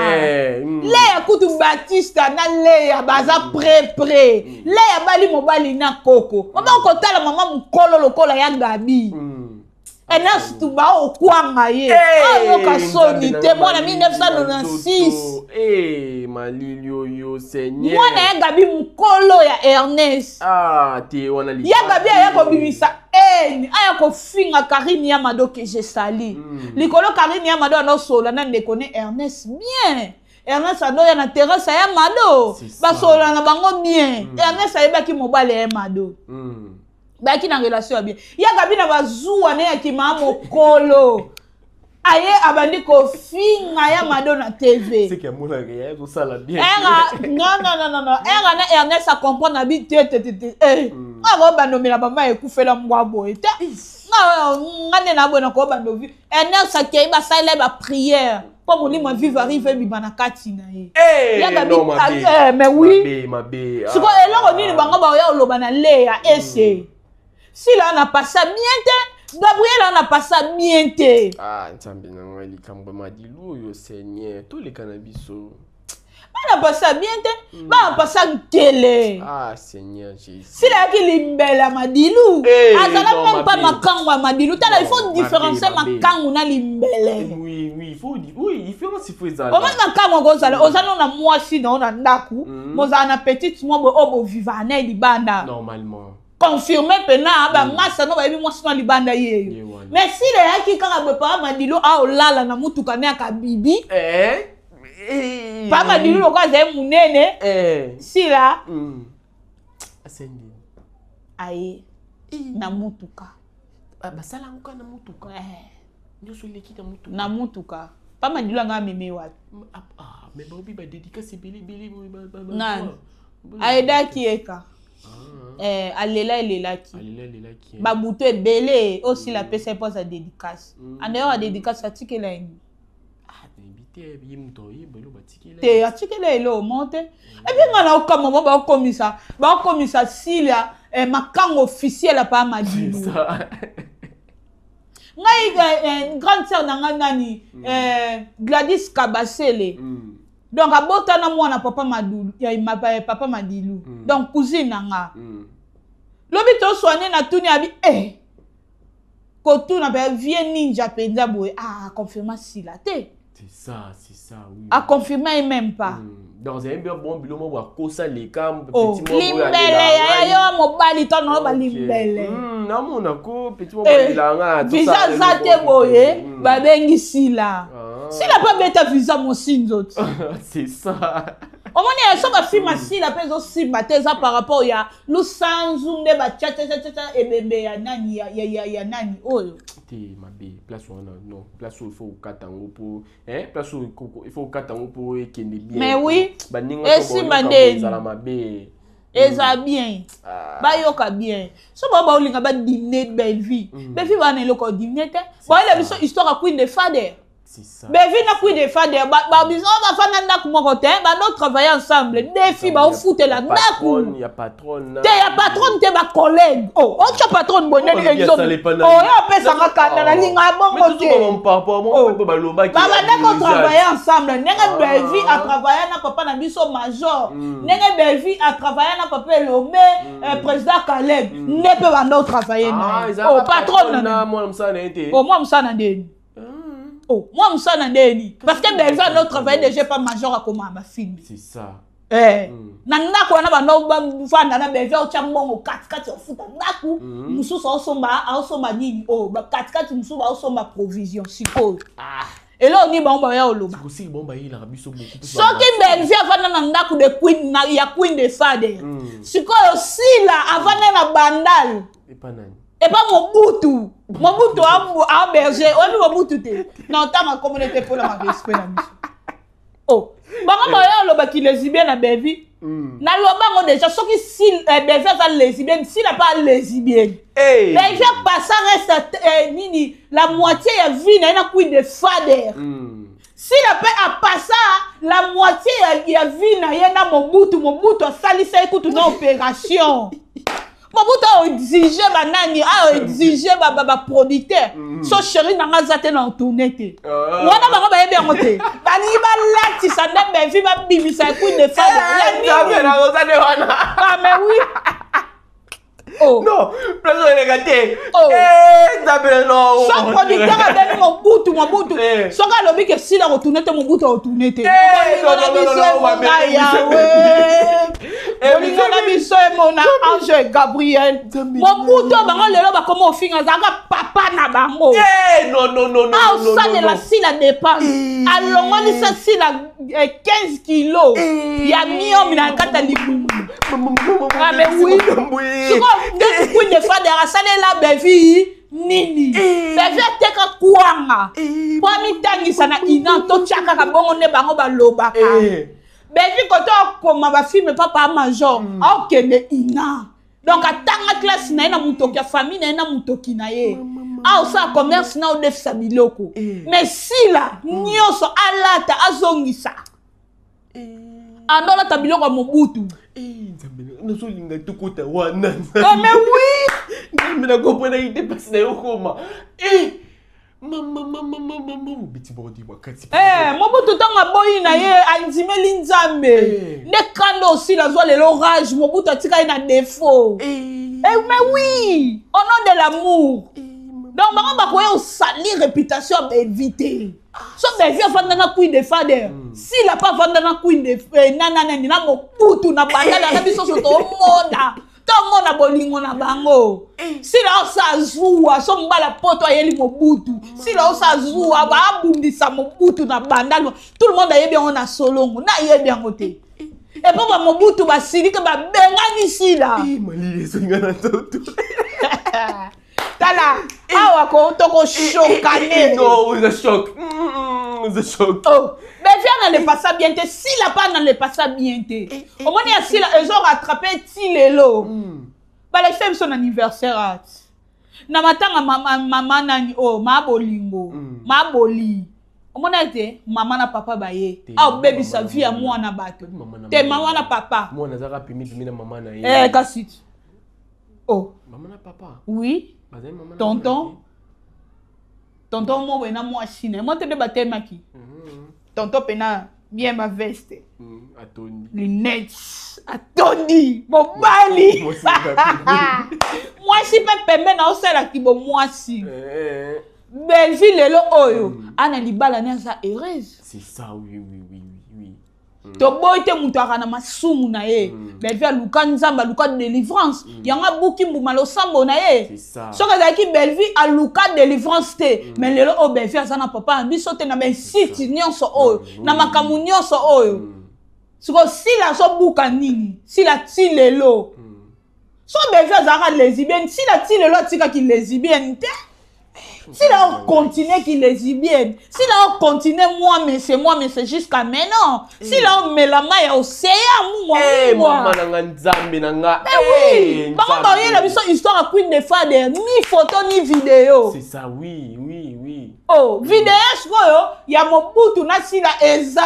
Leya kutu, Batista na Leya baza près près. Leya bali mobali na koko, oba kotala mama mokolo lokola ya Gabi. Ernest Tumba okwanga ye. Ayoka soni te mwana 1996. Eh, malili oyo Seigneur. Mwana ya Gabi mukolo ya Ernest. Ah, te wana li. Ya Gabi aya kobimisa haine, aya kofinga Karine ya Mado que je sali. Likolo Karine ya Mado anosola na ndeko ne Ernest bien. Ernest adoya na terrasse ya Mado. Basola na bango bien. Ernest ayebaki mobali ya Mado. Bayaki na relation ya bien. Ya Gabi na bazuwa ne ya kima mokolo. Aye abandi kofinga ya Mado na TV. C'est qu'il y a ezosala bien. Era non non non non non. Era na Ernest a comprendre na bi te te te te. Eh. Nga ko bandomela mama ekufela mbwa boye te. Nga nga nde na boye na ko bando vi. Ernest akei basalela ba prière. Po molimo ya vive arrive ebima na kati na ye. Ya Gabi, mais oui. Mabe. Siko eloko nini bango baoya oloba na Lea ese. Sila na passa bien te. Gabriel na passa bien te. Ah, nzambe na ngai likambo madilu oyo Seigneur, toleka na biso. Bana passa bien te. Bana passa nkele. Ah, Seigneur Jésus. Sila yaki limbela madilu. Azala même pas makangu ya madilu. Tala, il faut différencier makangu na limbele. Oui, oui, il faut, oui, différence il faut ezala. Omoni makangu akozala, ozala na mwasi na na ndaku, mozala na petite mwa bo obo viva na libanda. Normalement. Confirmé pena ba masa no bayebi mwasi na libanda yeyo. Mais sila yaki kaka boye papa madilu a olala na mutuka ne akabibi. Papa madilu lokola azali munene. Sila. Asendi. Aye. Na mutuka. Basala yango na mutuka. Nyonso eleki na mutuka. Na mutuka. Papa madilu anga amemi wapi? Ah, mais baobi ba dédicace ebele ebele ba. Nani? Aedaki eka. Alela elelaki. Alela elelaki. Babutu ebele osila apesa ye mpo aza dédicace. En dehors ya dédicace atikela ye nini? Ah, nayebi te, ye moto oyeba eloko batikela. Te, atikela eloko moko te. Et puis nga na okama mo baokomisa Sila makango officiel ya pa Madilu. Ngai grande sœur na nga nani, Gladys Kabasele. Donc abotana mwana papa Madilu, ya papa Madilu. Donc cousine na nga. Lobi to soigner na tuni abi kotuna pe vie ninja penza boye. Ah, confirma Sila te. C'est ça, c'est ça, oui. A confirmé même pas. Donc c'est un bien bon bilo mo wa kosa les cam petit mo limbele ya yo mobali to no ba limbele. Na mona ko petit mo ba langa tout ça. Visa za te boye ba bengi Sila. Sila pas beta visa mosinzo. C'est ça. Omoni ya so ba filma Sila pe zo simba te za par rapport ya lusanzu nde ba cha cha cha cha ebembe ya nani ya ya ya ya nani oyo. Te mabe place wana non place où il faut kata ngo po hein place où il faut kata ngo po ekende bien. Mais oui. Baninga to bo ezala mabe. Eza bien. Bayoka bien. So ba ba olinga ba dîner belle vie. Belle vie ba na eloko dîner te. Ba ela biso histoire ya Queen de Fader. C'est ça. Belle vie na Queen de Fader ba ba biso ba fanda ndaku moko te, ba no travailler ensemble. Défi ba ofute la ndaku. Ya patronne. Te ya patronne te ba collègue. Oh, o cha patronne bonne Oh, exemple. Oh, ya pesa ka kanda na linga bongo te. Mais tout mon papa, moi pe ba loba ki. Ba ba ndako travailler ensemble. Ndenge belle vie a travailler na papa na biso major. Ndenge belle vie a travailler na papa Elomé, président Caleb. Nde pe ba ndo travailler na. Oh, patronne na moi msana ete. Oh, moi msana ndeni. Oh, moi msana ndeni. Parce que belle vie a travailler déjà pas major a comment ba film. C'est ça. Na ndako wana bando bafanda na belle vie otya mbongo katikati ofuta ndako mosusu aosomba nini oyo katikati mosusu baosomba provision sikoyo. Eloko nini bango baya oloba? Soki belle vie avanda na ndako de Queen na ya Queen de Fader. Sikoyo Sila avanda na Bandal. Epa Mobutu. Mobutu a berger. Oyebi Mobutu te. Na otanga komona te mpona ma respect na biso. Oh, bango baya olobaki lesbienne na Bellevue. Na lobango déjà soki si Bellevue aza lesbienne, si n'a pas lesbienne. Bellevue passa reste nini la moitié ya vie na na Queen de Fader. Si la paix a passa la moitié ya vie na ye na Mobutu, Mobutu asalisa écoute na opération. Mobutu a exigé ba nani, a exigé ba producteur. So chéri na nga zate na tourner te. Wana bango ba yebi yango te. Ba ni ba latisa nde Bellevue ba bimisa Queen de Fader. Ya nini? Ah mais oui. Oh. Oh. Non, place eleka te. Oh. Eh, Nzambe non. So producteur abengi Mobutu, Mobutu. Eh. Soki alobi ke Sila akotourne te, Mobutu akotourne te. Eh, non, Bolingo na non, non, biso non, emona non, Yahweh. Eh, Bolingo na biso emona Ange Gabriel. Nzambe. Mobutu oyo bango lelo bakoma ofinga azalaka papa na bango. Eh, non, non, non, non, non, non, Aosalela non. Sila dépense. Eh. Alongolisa Sila 15 kilo Eh. ya miomi na kati ya libumu. Ah, mais oui. Sikoyo nde Queen de Fader asalela Bevi nini? Eh. Bevi ateka kwanga Eh. po amitangisa na ina totya kaka bongo nde bango balobaka. Eh. Bevi kote akoma bafilme papa major aokende ina, donc atanga classe na ye na motoki ya famille na ye na motoki na ye, aosala commerce na odefisa biloko. Eh. Mais Sila nyonso alata azongisa, andolata biloko ya Mobutu. Eh, Nzambe, nazolinga tokota wana. Eh, mais oui. Nzambe, nakomprenaki te mpasi na yo koma. Eh, mama, mama, mama, mama, obeti bordi makasi. Eh, Mobutu ntango aboyi na ye andimeli Nzambe. Eh. Nde kanda osila azwa lelo rage, Mobutu atika ye na défaut. Eh. Eh, mais oui, au nom de l'amour. Eh, mama. Donc bango bakoya osali réputation ya Bevi te. So Bevi afanda na Queen de Fader, Sila mpe afanda na Queen de nananani na Mobutu na Bandala na biso so tomona tomona bolingo na bango. Sila osa zuwa so mobala poto ayeli Mobutu, Sila osa zuwa baabundisa Mobutu na Bandala, tout le monde ayebi yango na Solongo nayebi yango te. Epo bamobutu basilike babengani Sila. Eh, malili ezolinga na nzoto. Tala awa ko tokoshokane. Non, eza choc. Eza choc. Oh, Bevi ana le pasa bien te, Sila mpe ana le pasa bien te. Omoni ya Sila ezorattrape ti lelo. Balakisa biso na anniversaire ati na matanga mama, mama nani oyo mabolingo. Maboli omoni ete mama na papa baye Te, aobebisa mama na vie ya mama. mwana bato. Mama na Te mama. mama na papa. Mwana azalaka pembeni pembeni na mama na ye. Eh, kasi oh. Mama na papa. Oui. Bazali mama na Tonton. mwana Tonton mo boye na mwasi na ye mo te nde batemaki. te. Tonton mpena bien baveste. Atondi. Lunettes, atondi mobali. Mwasi na pembeni. Mwasi mpe pembe na osalaki bomwasi. Eh, Belvi lelo oyo ana libala ne aza heureuse. C'est ça, oui, oui, oui, oui, oui. Toboyi te, moto aka na masumu na ye. Belvi aluka Nzambe, aluka délivrance, yango abuki mbuma losambo na ye. C'est ça. Soki azalaki Belvi aluka délivrance te, mais lelo oyo Belvi aza na papa na biso te na bainsulte nyonso oyo na makambo nyonso oyo. Sikoyo Sila azobuka nini? Sila ti lelo, so Belvi azalaka lesbienne, Sila ti lelo atikaki lesbienne te. Sila ocontinue ki lesbienne, Sila ocontinue moi monsieur, moi monsieur jusqu'à maintenant. Sila omela mai ya oseya mungwa. Eh, Mungwa. mama na nga, Nzambe na nga. Eh oui, Eh, bango Nzambe. bayela biso histoire ya Queen de Fader, ni photo ni video. C'est ça, oui, oui, oui. Oh, video sikoyo ya Mobutu na Sila eza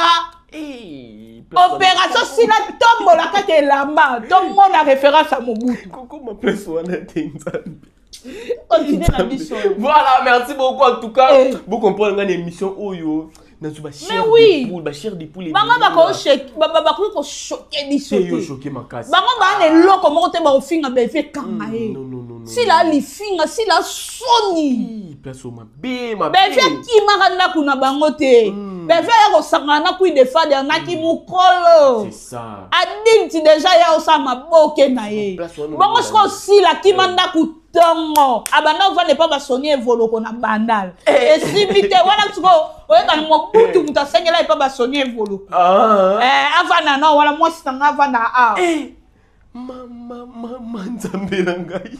Eh, opération Sila tombola kaka elamba, tomona référence ya Mobutu. Kokoma place wana te, Nzambe. Continue na biso. Voilà, merci beaucoup en tout cas. Eh. Vous comprenez une émission oyo nazo ba chair Mais oui. de poule, ba chair de poule. Bango bakoki kochoke biso yo te. choqué makasi. Bango baa na eloko moko te, bakofinga Bevi ekanga ye. Non, non, non, non. Sila alifinga Sila soni. Eh, place mabe mabe. Bevi akimaka ndako na bango te. Bevi aya kosangana na Queen de Fader naki mokolo. C'est ça. Adulte déjà ya osala maboke na ye. Place wana Bongo omona. sikoyo Sila akima ndako ntongo, abanda ovanda epa basoni Evoloko na Bandal, esimbi te wana. Sikoyo oyebani Mobutu moto asengela epa basoni Evoloko. Ah. Eh, avanda na wana mwasi na nga avanda awa. Eh. Mama, mama, Nzambe na ngai.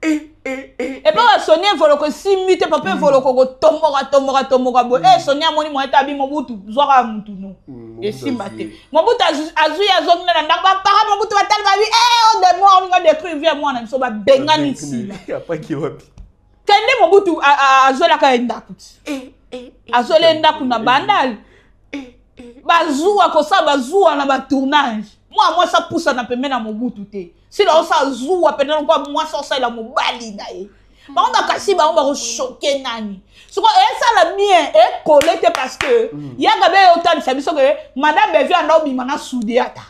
Eh, eh, eh. Epa basoni Evoloko esimbi te, papa Evoloko kotomboka tomboka tomboka boye. Eh, Soni amoni moye te, abi Mobutu zwaka mutu no. Mobutu Esimba azwi. te, Mobutu azwi azongi na ndako, bapara Mobutu batali babi e odemo olinga détruire vie ya mwana biso, babengani Sila. Apaki wapi? Kende Mobutu azwelaka ye ndako ti azweli ye ndako na Bandal, bazuwa kosala bazuwa na batournage. Mwana mwasi apusana pembeni na Mobutu te. Sila osala zuwa pene lokola mwasi osalela mobali na ye. Bango bakasi bango bakochoke nani siko esala bien ekole te, parce que yaka be otalisa biso ke madame Bevi anda obima na sude ata.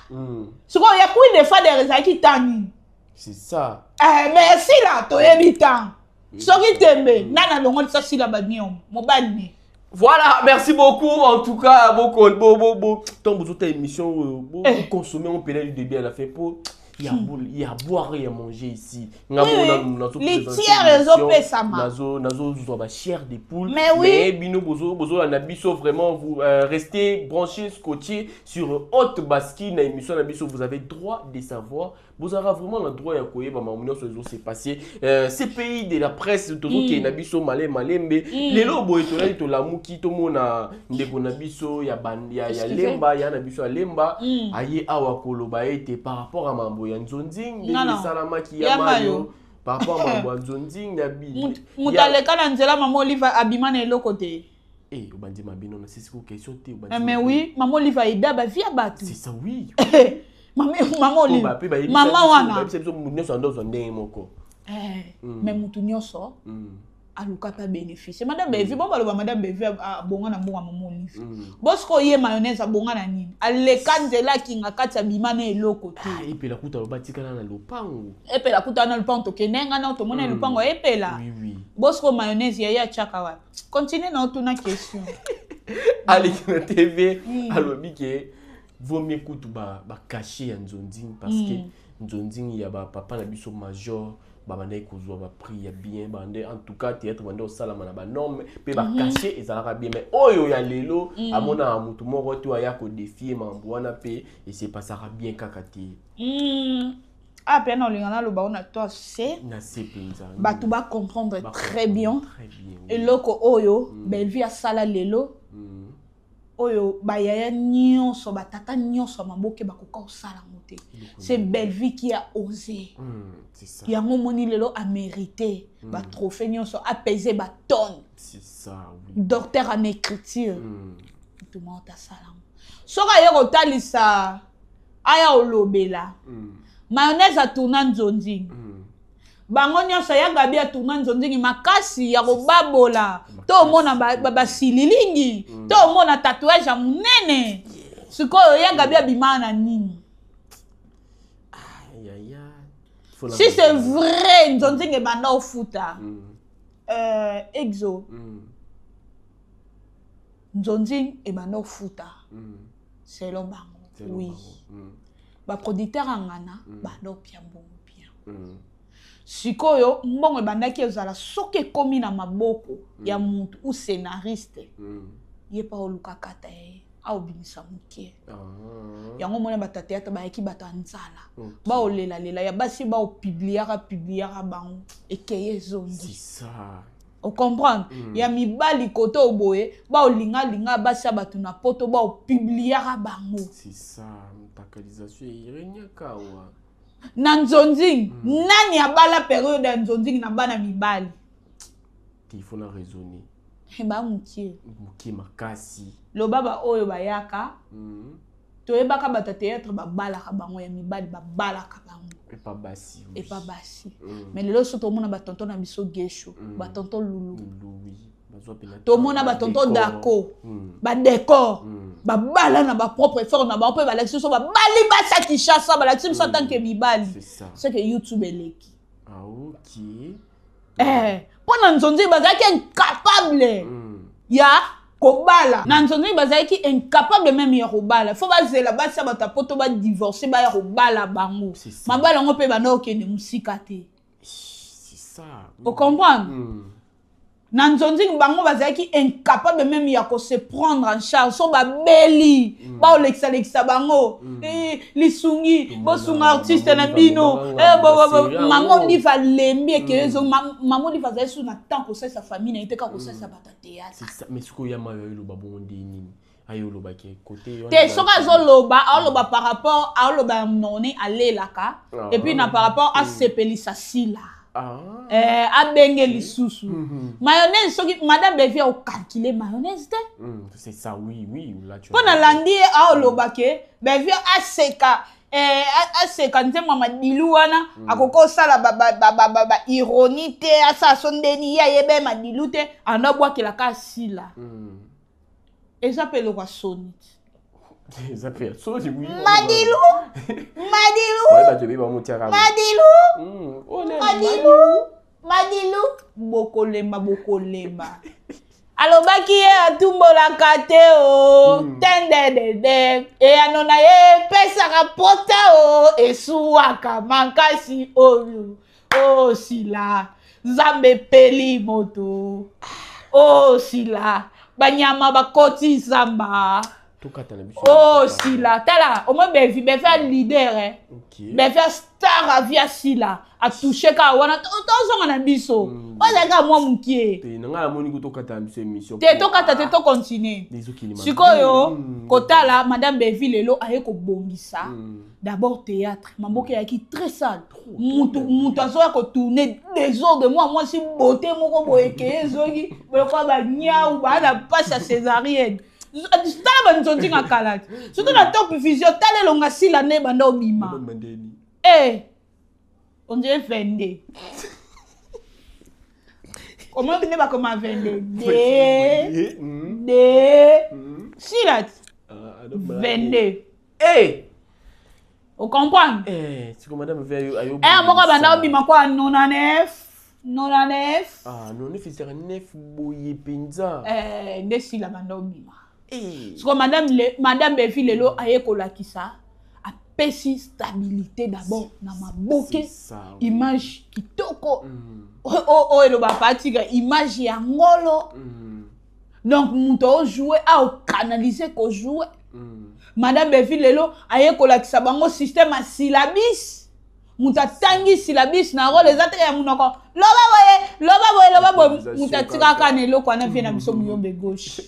Sikoyo ya Queen de Fader ezalaki ta nini? C'est ça. Eh, mais sila toyebi temps soki tembe nani alongolisa sila baniongo mobali ne. Voilà, merci beaucoup. En tout cas, beaucoup, bon, bon, bon. Tant vous autres émission, bon, vous consommez, on paye du début à la fin pour. Il y a, il y a à boire et à manger ici. Litière ezopesama. Nazo, nazo, zwa ba chair des poules. Mais oui. Mais bino bozo, bozo na biso vraiment vous restez branchés, scotchés sur Haute Basquine na émission na biso, vous avez droit de savoir. Vous aurez vraiment le droit ya koyeba makambo nyonso ezo se passer. Ces pays de la presse tozokende na biso male malembe. Lelo boye tolali tolamuki tomona ndeko na biso ya ban, ya Excusez. Lemba, ya na biso ya Lemba, aye awa koloba ete par rapport à mambo ya nzonzing ndenge Non, non. esalamaki ya Ya mayo, mayo. par rapport à mambo ya nzonzing na bi Moto aleka na nzela mama Olive abima na eloko te. Eh, obandi mabino na sisi ko question te, obandi Eh, mais mabe. oui, mama Olive aida bavie ya bato. C'est ça, oui. Mama Olive. Po ba pe bayebisa Mama biso, wana. bayebisa biso moto nyonso ando ozwa ndenge moko. Eh, mais moto nyonso aluka mpe abénéficie. Madame Bevi, bo baloba madame Bevi abonga na mbongo ya mama Olive. Bosiko ye mayonnaise abonga na nini? Aleka nzela akinga kati abima na eloko te. Ah, epela kuta aloba tikala na lopango. Epela kuta na lopango tokende nga na tomona lopango epela. Oui, oui. Bosiko mayonnaise ya ye atiaka wapi? Continue na otuna question. Aleki na TV, alobi ke vaut mieux kutu ba cacher ya nzonzing parce que nzonzing ya ba papa na biso major babandaki kozwa ba prix ya bien, babandaki en tout cas théâtre bandaki kosalama na ba norme mpe ba cachet ezalaka bien, mais oyo ya lelo amonaka motu moko te aya kodéfier mambo wana mpe esepasaka bien kaka te. Ah, mpe na olinga naloba ngo na to se na se mpenza. Bato bacomprendre Ba très bien. Très bien, oui. Eloko oyo Bellevue asala lelo, oyo bayaya nyonso, batata nyonso ya maboke bakoka kosala yango te, c'est Bellevue qui a osé. C'est ça. Yango omoni lelo amérité batrophée nyonso, apese batonne. C'est ça, oui. Docteur en écriture, tuma otasala yango soki aye kotalisa aya olobela mayonnaise atourna nzonzingi. Bango nyonso ya Gabi atourna nzonzingi makasi ya kobabola to omona basililingi to omona tatouage ya monene. Sikoyo ya Gabi abimaka na nini? Aïe, aïe, aïe. Faut la Si c'est mettre. vrai nzonzingi ebanda ofuta, exo nzonzingi ebanda ofuta selon bango. Selon Oui. bango. Baproducteur ya ngana banda opia mbongo bien. Sikoyo mbongo ebandaki ezala soki ekómi na maboko ya mutu ou scénariste, ye mpa oluka kata ye aobimisa moke. Yango omoni bato ya théâtre bayaki bato ya nzala, baolelalela ya basi baopubliaka publiaka bango ekeye ezongi. C'est ça. Ocomprendre? Ya mibali kote oyo boye baolingalinga basi ya bato na poto baopubliaka bango. C'est ça. Mtakalisation ireniaka wa. Na nzonzingi, nani abala période ya nzonzingi na bana mibali? Il faut na raisonner. Bamokie. Moke makasi. Loba baoyo bayaka. Toyebaka bato ya théâtre babalaka bango ya mibali babalaka bango. Epa basi. Oui. Epa basi. Mais lelo so tomona batonton na biso Gesho, batonton Lulu. Lulu, oui. Bazwa pena Tomona temps, batonton décor. Dako, badécor babala na bapropre effort na bango mpe balakisi biso babali basi ya Kinshasa, balakisi biso atanke mibali. C'est ça. Ce que YouTube eleki. Ah, ok. Eh, mpo na nzonzi bazalaki incapable ya kobala na nzonzi, bazalaki incapable même ya kobala. Fo bazela basi ya bato ya poto badivorce baya kobala bango. C'est ça. Mabala yango mpe banda okende mosika te. C'est ça. Oui. Ocomprendre? Na nzonzi bango bazalaki incapable même ya kose prendre en charge. So babeli, baolekisalekisa bango. Eh, lisungi bosunga artiste na bino. Eh, mama Olive alembi ekeye ezo mama Olive azali su na temps kosalisa famille na ye te, kaka kosalisa bato ya théâtre. C'est ça. Mais sikoyo ya mayo ayeloba bongo nde nini? Ayolobaki côté wana Te, soki azoloba, aoloba par rapport aoloba ya noni alelaka. Et puis na par rapport asepelisa sila. Eh, abenge lisusu mayonnaise soki madame Bevi aocalcule mayonnaise te. C'est ça, oui. Là, tu Mpo as na landi ye aoloba ke Bevi aseka, eh, aseka nzembo ya madilu wana akoki kosala baironie te, asala so ndeni ye ayeba ye madilu te, anda abwakelaka asila. Eza mpe eloko ya soni te. Eza mpe ya soni, oui. Madilu, Madilu. Baye bato ebele bamotiaka. Madilu. Oh, nani? Madilu, Madilu, bokolemba, bokolemba. Alobaki ye atumbolaka te o. Tendedede, eyano na ye epesaka pota o, esuwaka makasi oyo osila. Nzambe epeli moto osila, banyama bakoti zamba. Tokata na biso. Osila, tala omoi Bevi, Bevi a leader, eh. Ok. Bevi a star avi, asila atouche kaka wana. Tozonga na biso. Oyo ezalaki kaka mwa mokie. Te, na ngai namoni ko tokata na biso émission. Te, tokata te, tocontinue. Ezokende mabe. Sikoyo kotala madame Bevi lelo aye kobongisa. D'abord théâtre maboke eyaki très sale. Mutu mutu azoya kotourne désordre, mwa mwasi beauté moko boye ekeye ezongi lokola banyau baa na mpasi ya césarienne. Tala banzonzinga kala te, surtout na Top Vision. Tala elonga sila nde banda obima. Babima ndeni. Eh, on dirait 22. Comment nde bakoma 22 d d sila ti? Ah, donc, 22. Eh! Ocomprendre? Eh, siko madame ve ayo ayo. Eh, moko banda obima kwa 99 99. Ah, non, ne fisaka 9 boye mpenza. Eh, nde sila banda obima. Eh. Siko madame le, madame Bevi lelo aye kolakisa, apesi stabilité d'abord na maboke. C'est ça, oui. Image kitoko. Oyo eloba patika image ya ngolo. Donc moto aojoue, aocanalise kojoue. Madame Bevi lelo aye kolakisa bango système ya syllabus. Moto atangi syllabus na role eza te ya monoko, loba boye, loba boye, loba boye. Improvisation. Moto atikaka na eloko wana, vie na biso Muyombe Gauche.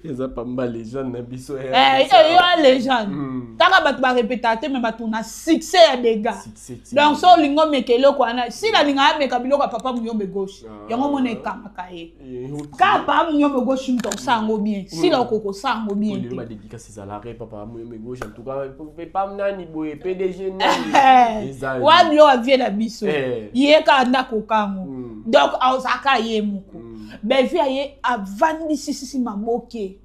Eza pamba légende na biso. Eh, eh, yo ya légende. Kaka bato barepetaka te, me bato na succès ya dégâts. Succès ti. Donc so olingi omeka eloko wana, sila alingaka ameka biloko ya papa Muyombe Gauche. Ah. Yango mona ekangaka ye. Eh, ok. Kaka papa Muyombe Gauche moto osala yango bien, sila okoki kosala yango bien Lelo te. badédicace ezalaka papa Muyombe Gauche, en tout cas pa nani boye, PDG nani eza. Wa biloko avie na biso. Eh. Ye kaka ndako kango. Donc azalaka ye moko. Bevi aye avandisi sisi maboke.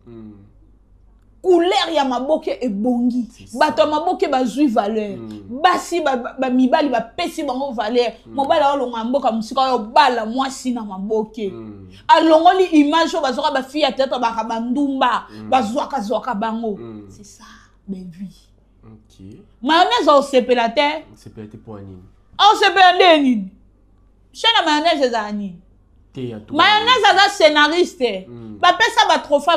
Couleur ya maboke ebongi. C'est ça. Bato ya maboke bazwi valeur. Basi bamibali bapesi bango valeur. Mobali aolonga mboka mosika oyo bala mwasi na maboke. Alongoli image oyo bazwaka bafille ya théâtre baka bandumba, bazwakazwaka bango. C'est ça Bevi. Ok. Mayonnaise aosepela te. Sepela te mpo ya nini? Aosepela nde nini? Chaîne ya mayonnaise ezala nini? Te, en tout cas. Mayonnaise aza scénariste. Bapesa batrophée.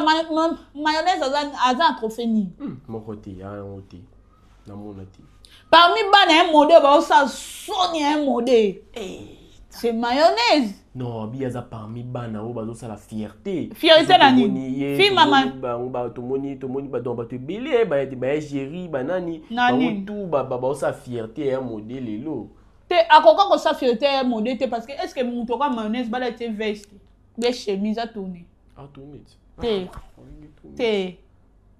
Mayonnaise aza na trophée nini? Moko te ya yango te, namona te. Parmi bana ya mode baosala soni ya mode, c'est mayonnaise. Non, abi aza parmi bana oyo bazosala fierté. Fierté na nini? Tomoni ye, Fi mama. tomoni bango tomoni donc bato ebele baya géri banani. Na bango nini? tu baosala fierté ya mode lelo. Te, akoka kosala fierté ya mode te, parce que est ce que moto oka mayonnaise bala tie veste be chemise atourne? Atourne. Te te,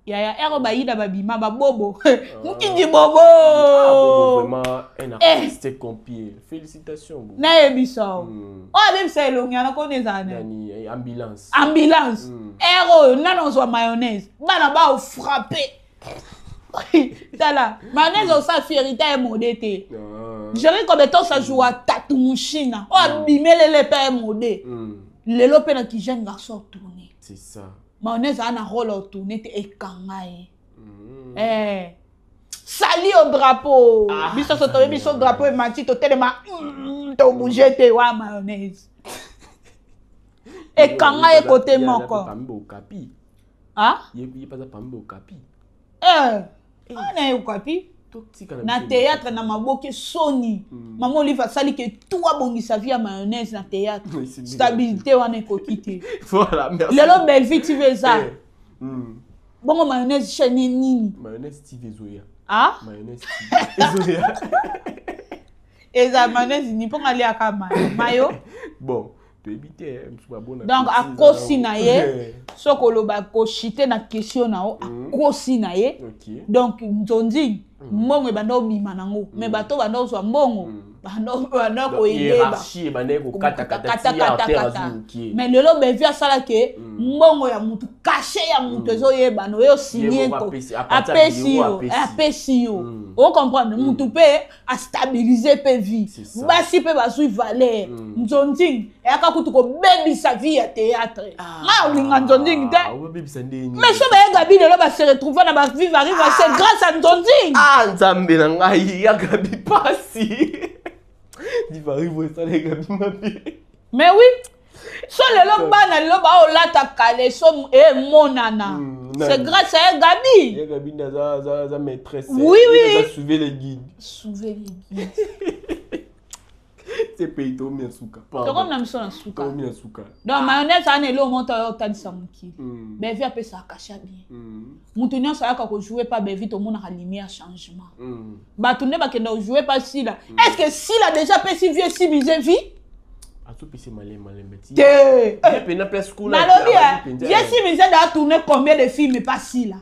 yaya ero bayida babima babobo mokindi bobo. Ah, Bobo, vraiment un artiste complet. Félicitations, Bobo. Nayebisa o. Oyo abebisa elongi wana koni ezala nani? Nani, eh, ambulance. Ambulance. Ere oyo nani ozwa mayonnaise, bana baofrappe. Tala mayonnaise osala fierité ya mode te. Ah. Jerry Kobetosa joua tatu mushina oyo abimelele mpe ya mode. Lelo mpe na ki jeune garçon tourne. C'est ça. Mayonnaise aa na rôle otourne te, ekanga ye. Eh. Sali au drapeau. Ah, biso so toyebi so drapeau emati totelema, tobouge te. Wa mayonnaise ekanga ye kote Ye aza moko. mpe parmi bokapi. Ah? Ye mpe aza parmi bokapi. Eh, ana ye okapi. Totika na Na biso. théâtre na maboke soni. Mama Olive asali ke tout abongisa vie ya mayonnaise na théâtre. Oui, c'est bien. Stabilité wana ekoki te. Voilà, merci. Lelo Bellevue TV eza. Eh. Bongo mayonnaise chaîne nini? Mayonnaise TV ezoya. Ah? Mayonnaise TV ezoya. Eza mayonnaise nini mpo ngaliaka mayo mayo? Bon, toyebi te, eh, mosusu babona. Donc petit, akosi na ye. Eh. Soki oloba koshite na question na yo, akosi na ye. Ok. Donc nzonzi mbongo ebanda obima nango, mais bato banda ozwa mbongo. Banda koyeba mais lelo Bellevue asalaki mbongo ya mutu, cachet ya mutu ezoyebana. Oyo signe, apesi yo, apesi yo, ocomprendre. Mutu mpe astabilize mpe vie, basi mpe bazwi valeur. Nzonzing eyaka kutu kobebisa vie ya théâtre. Nga olinga nzonzing te, mais so bayega bi lelo base retrouve na baviva riva, c'est grâce à nzonzing. Ah, Nzambe na ngai, yaka bipasi, viva riva esalaka bi mabe. Mais oui, so lelo bana lelo baolata caleçon emonana, c'est grâce à Gabi. Ya Gabi nde aza maîtresse. Oui. Suivez les guides. Suivez les guides. C'est pays tomi na suka. Tokomi na biso na suka. Tomi na suka. Donc mayonnaise ana eloko moko oyo otalisa mokili. Bellevue apesaka cachet bien. Moto nyonso ayaka kojouer pa Bellevue, tomonaka lumière, changement. Bato nde bakenda kojouer pa Sila. Est ce que Sila déjà apesi vie esimise vie? Azopesa malembe malembe. Te. Pena place kuna. Nalobi vie simise da tourné combien de films pa Sila?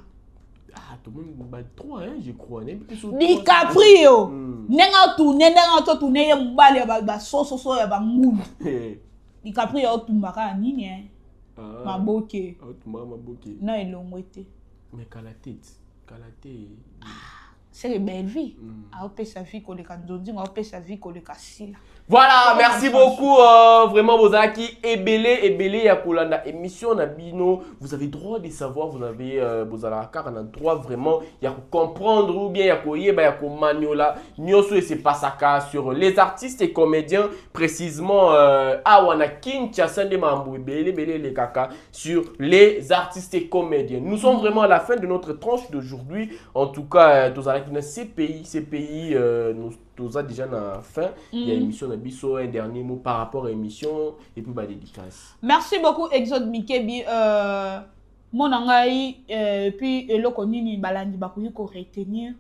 Ah, tomoni ba trois, hein, je crois. DiCaprio, ndenge atourne, ndenge atotourne ye mobali ya basososo ya bangulu. DiCaprio otumbaka ya nini? Maboke. Otumbaka maboke. Na elongwe te. Mais kala te, kala te. C'est Bellevue aopesa vie koleka nzonzingo, aopesa vie koleka Sila. Voilà, merci beaucoup. Vraiment, bozalaki ebele, ebele ya kolanda émission na bino. Vous avez droit de savoir, vous avez bozalaka kaka na droit vraiment ya comprendre ou bien ya koyeba, ya komaniola nyonso et c'est pasaka sur les artistes et comédiens, précisément awa na Kinshasa nde mambo ebele ebele elekaka sur les artistes et comédiens. Nous sommes vraiment à la fin de notre tranche d'aujourd'hui. En tout cas, tozalaki na CPI, CPI, nous toza déjà na fin il y a émission na biso. Un dernier mot par rapport à émission et puis ba dédicace. Merci beaucoup, Exode Mikebi. Mona ngai, puis eloko nini balandi bakoki koretenir?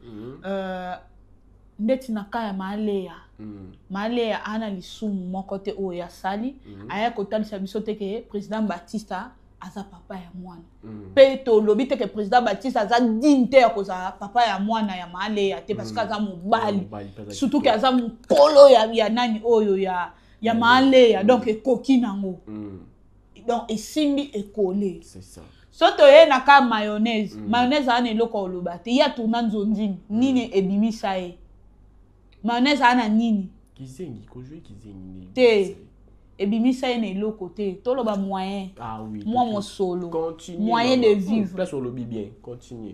Ndeti na ka ya Maleya. Maleya ana lisumu moko te oyo asali. Aya kotalisa biso te ke président Baptiste aza papa ya mwana. Mpe tolobi te ke président Baptiste aza digne te ya kozala papa ya mwana ya Maleya te, parce que aza mobali, surtout ke aza mokolo ya nani oyo ya Maleya. Donc ekoki nango. Donc esimbi, ekole. So toye na ka mayonnaise. Mayonnaise aza na eloko oloba te. Ye atourna nzonzini nini ebimisa ye? Mayonnaise aza na nini? Kizengi, kojouer kizengi. Te, ebimisa ye na eloko te. Toloba moyen. Ah oui. Mwa mosolo, moyen de vivre. Place olobi bien, continue.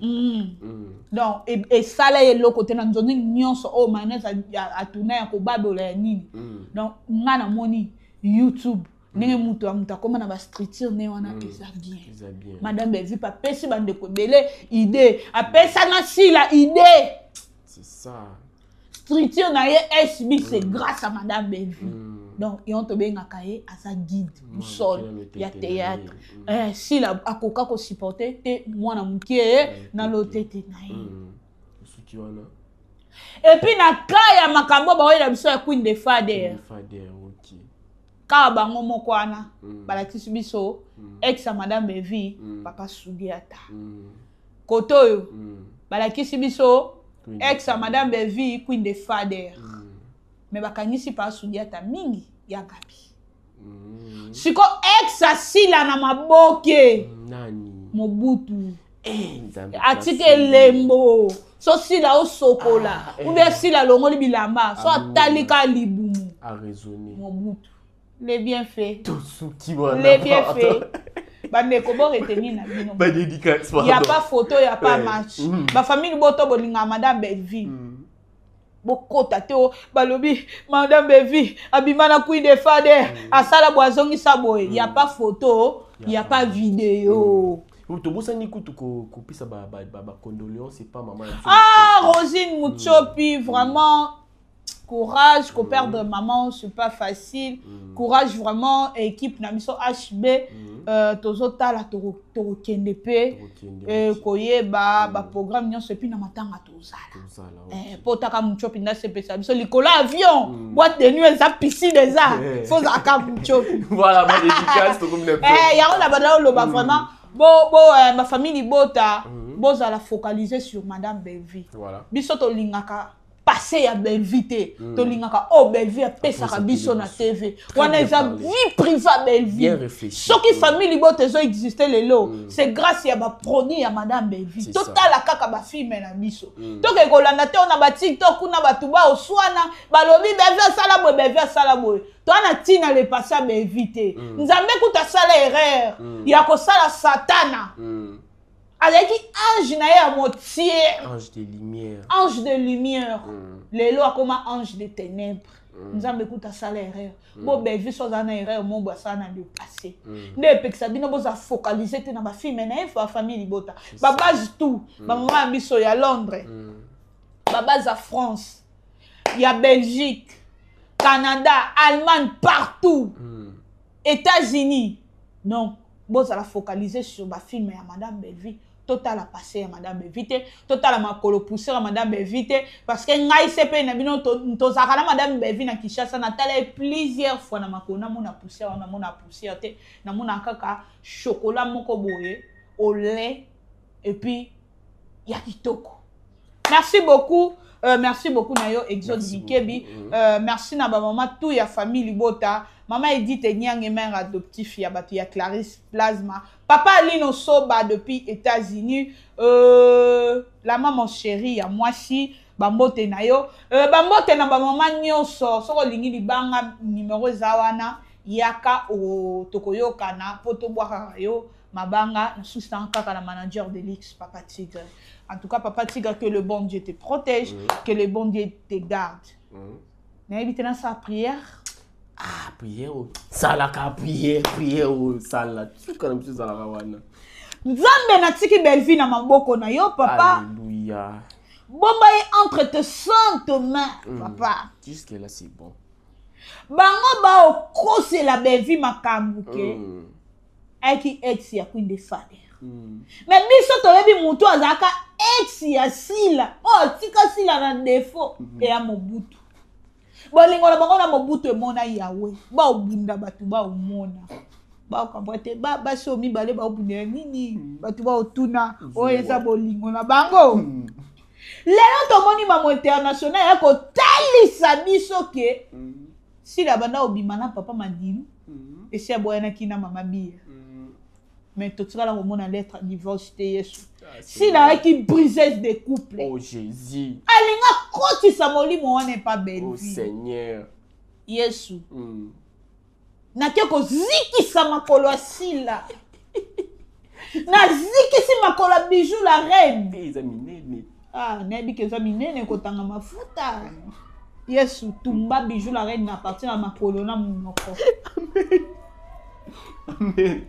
Donc esala ye eloko te na nzonzi nyonso oyo mayonnaise atourna ya kobabola ya nini. Donc nga namoni YouTube, ndenge moto ya moto akóma na bastructure ne wana, eza bien. Madame Bellevue apesi bandeko ebele idée, apesa na Sila idée. C'est ça. Structure na ye SB, c'est grâce à madame Bellevue. Donc yango tobengaka ye aza guide, boussole ya théâtre. Sila akoka kosupporte te mwana moke na lotete na ye. Suki wana. Et puis na ka ya makambo baoyela biso ya Queen de Fader, kaka bango moko wana balakisi biso ex ya madame Bellevue, papa Sudiata. Kote oyo balakisi biso ex ya madame Bellevue, Queen de Fader, mais bakangisi pa Sudiata mingi ya Gabi. Siko ex asila na maboke. Nani? Mobutu. Eh, atika elembo. So sila osokola, ah, ou bien sila alongoli bilamba, so atalika libumu. Mobutu, les bienfaits. Tosuki wana. Les bienfaits. Bandeko, boretenir na bino. Badédicace. Y a pas photo, y a pas match. Bafamille boto bolinga madame Bellevue, bokota te o balobi madame Bellevue abima na Queen de Fader, asala boye, azongisa boye. Y a pas photo, y a pas vidéo. Tobosani kutu kopesa bacondoléance epa mama. Ah, Rosine Muchopi, vraiment courage. Koperdre maman, c'est pas facile. Courage vraiment, équipe na biso HB. Tozotala, tokokende mpe koyeba baprogramme nyonso, et puis na matanga tozala mpo taka Muchopi nde asepesa biso likolo avion. Boîte de nuit eza, piscine eza, fo ozalaka Muchopi. Voilà, badédicace, tokomi na Yango na banda oloba vraiment bo bo bafamille libota, bozala focalisé sur madame Bellevue. Voilà. Biso tolingaka. Passé ya Bellevue te. Tolingaka oyo Bellevue apesaka biso na TV wana, eza vie privée ya Bellevue. Soki famille libota ezo existe lelo, c'est grâce ya baproduit ya madame Bellevue. Totala kaka bafilme na biso. Toke kolanda te na baTikTok kuna, bato baoswana, balobi Bellevue asala boye, Bellevue asala boye. Toa na ntina le passé ya Bellevue te. Nzambe kuta asala erreur ya kosala Satana. Azalaki ange na ye ya moitié. Ange de lumière. Ange de lumière. Lelo akoma ange de ténèbres. Nzambe kuta asala erreur. Bo Bellevue so azala na erreur mo boye, asala na le passé nde epekisa bino boza focaliser te na bafilme na ye. Famille libota, babase tout, bamama ya biso ya Londres, babase ya France, ya Belgique, Canada, Allemagne, partout, États-Unis, donc bozala focaliser sur bafilme ya madame Bellevue. Totala passé ya madame Bellevue te, totala makolo poussière ya madame Bellevue te, parce que ngai se mpe na bino, tozalaka na madame Bellevue na Kinshasa, natala ye plusieurs fois na makolo, namona poussière wana, namona poussière te, namona kaka chocolat moko boye au lait et puis ya kitoko. Merci beaucoup. Merci beaucoup na yo, Exode Mikebi. Merci na bamama tout ya famille libota, mama Edith Nyange, mère adoptif ya bato ya Clarisse Plasma, papa Alino Soba depuis États-Unis, la maman chérie ya mwasi, bambote na yo, bambote na bamama nyonso. Soki olingi libanga, numero eza wana, yaka tokoyokana mpo tobwakaka yo mabanga. Nasusi nanga kaka na manager de luxe, papa Tigre. En tout cas, papa Tigre, que le bon Dieu te protège, que le bon Dieu te garde. Nayebi te, nasala prière. Ah, prière oyo salaka, prière, prière oyo sala suka na biso ezalaka wana. Nzambe, natiki Bellevue na maboko na yo, papa. Alléluia. Bomba ye entre tes saintes mains, papa. Jusque là, c'est bon. Bango baokosela Bellevue makambo ke ayaki ex ya Queen de Fader. Mais biso toyebi motu azalaka ex ya Sila oyo atika Sila na défaut eya Mobutu. Bolingo na bango na Mobutu emona yawe, baobunda, bato baomona, baokamwa te. Basi oyo mibale baobundela nini? Bato baotuna oyo eza bolingo na bango. Lelo tomoni mamo international ya kotalisa biso ke Sila banda obima na papa Madilu, esi aboyanaki na mama Biya, mais totikala komona lettre divorce te. Yesu, Sila ayaki briseuse de couple. Oh Jésus. Alinga kotisa molimo wana epa Oh Bellevue. Seigneur. Yesu, nake kozikisa makolo ya Sila, nazikisi makolo ya Bijou la reine. Eza minene. Ah, nayebi ke eza minene, kotanga mafuta. Yesu, tumba Bijou la reine na partir ya makolo na monoko. Amen.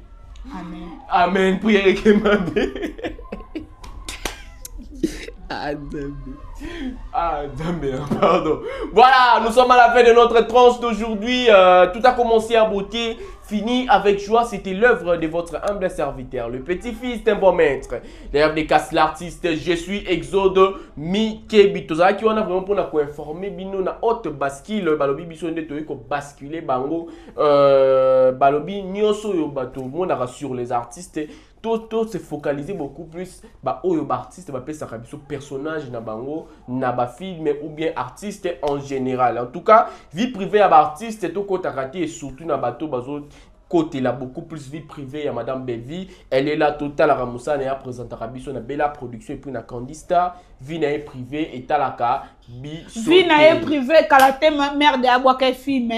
Amen. Amen. Prière ekemabe. Ah, Nzambe. Ah, Nzambe, pardon. Voilà, nous sommes à la fin de notre tranche d'aujourd'hui. Tout a commencé à beauté, fini avec joie. C'était l'œuvre de votre humble serviteur, le petit-fils d'un bon maître. D'ailleurs, des casse l'artiste, je suis Exode Mikebi. Tozalaki wana vraiment pour nous informer bino na haute bascule, balobi biso nde toyei ko basculer bango, balobi nyonso oyo bato monaka sur les artistes, to se focaliser beaucoup plus ba oyo ba artiste bapesaka biso personnage na bango na bafilme ou bien artiste en général. En tout cas, vie privée ya baartiste tokotaka te, et surtout na bato bazo kotela beaucoup plus vie privée ya madame Bellevue. Elle est là, totalaka mosala na ye, apresentaka biso na Bella Production et puis na Candista. Vie na ye privée etalaka biso Vie na ye te. Privé kala te, merde, abwaka film,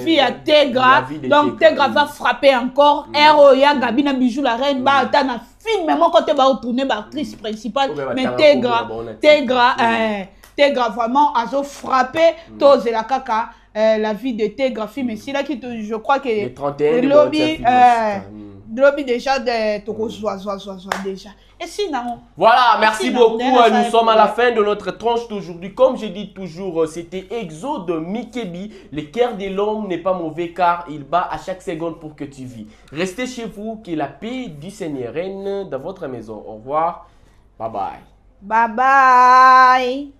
vie ya Tegra. La vie de Donc Tegra, Tegra va frapper encore. R oyo ya Gabi na Bijou la reine, baata na film moko te, baotourne baactrice principale. Oyo Mais batanga Tegra, kombo na bango na Tegra, titre. Tegra vraiment azo frappe. Tozela kaka la vie de Tegra, film esilaki, je crois que Le 31 de lobi, Bontia film, lobi déjà de tokozwa zwa zwa zwa déjà esi nango. Voilà, merci Merci, beaucoup. Nandela, ça Nous est sommes à la pour- fin de notre tranche d'aujourd'hui. Comme j'ai dit toujours, c'était Exode Mikebi. Le cœur de l'homme n'est pas mauvais car il bat à chaque seconde pour que tu vis. Restez chez vous, que la paix du Seigneur règne dans votre maison. Au revoir. Bye bye. Bye bye.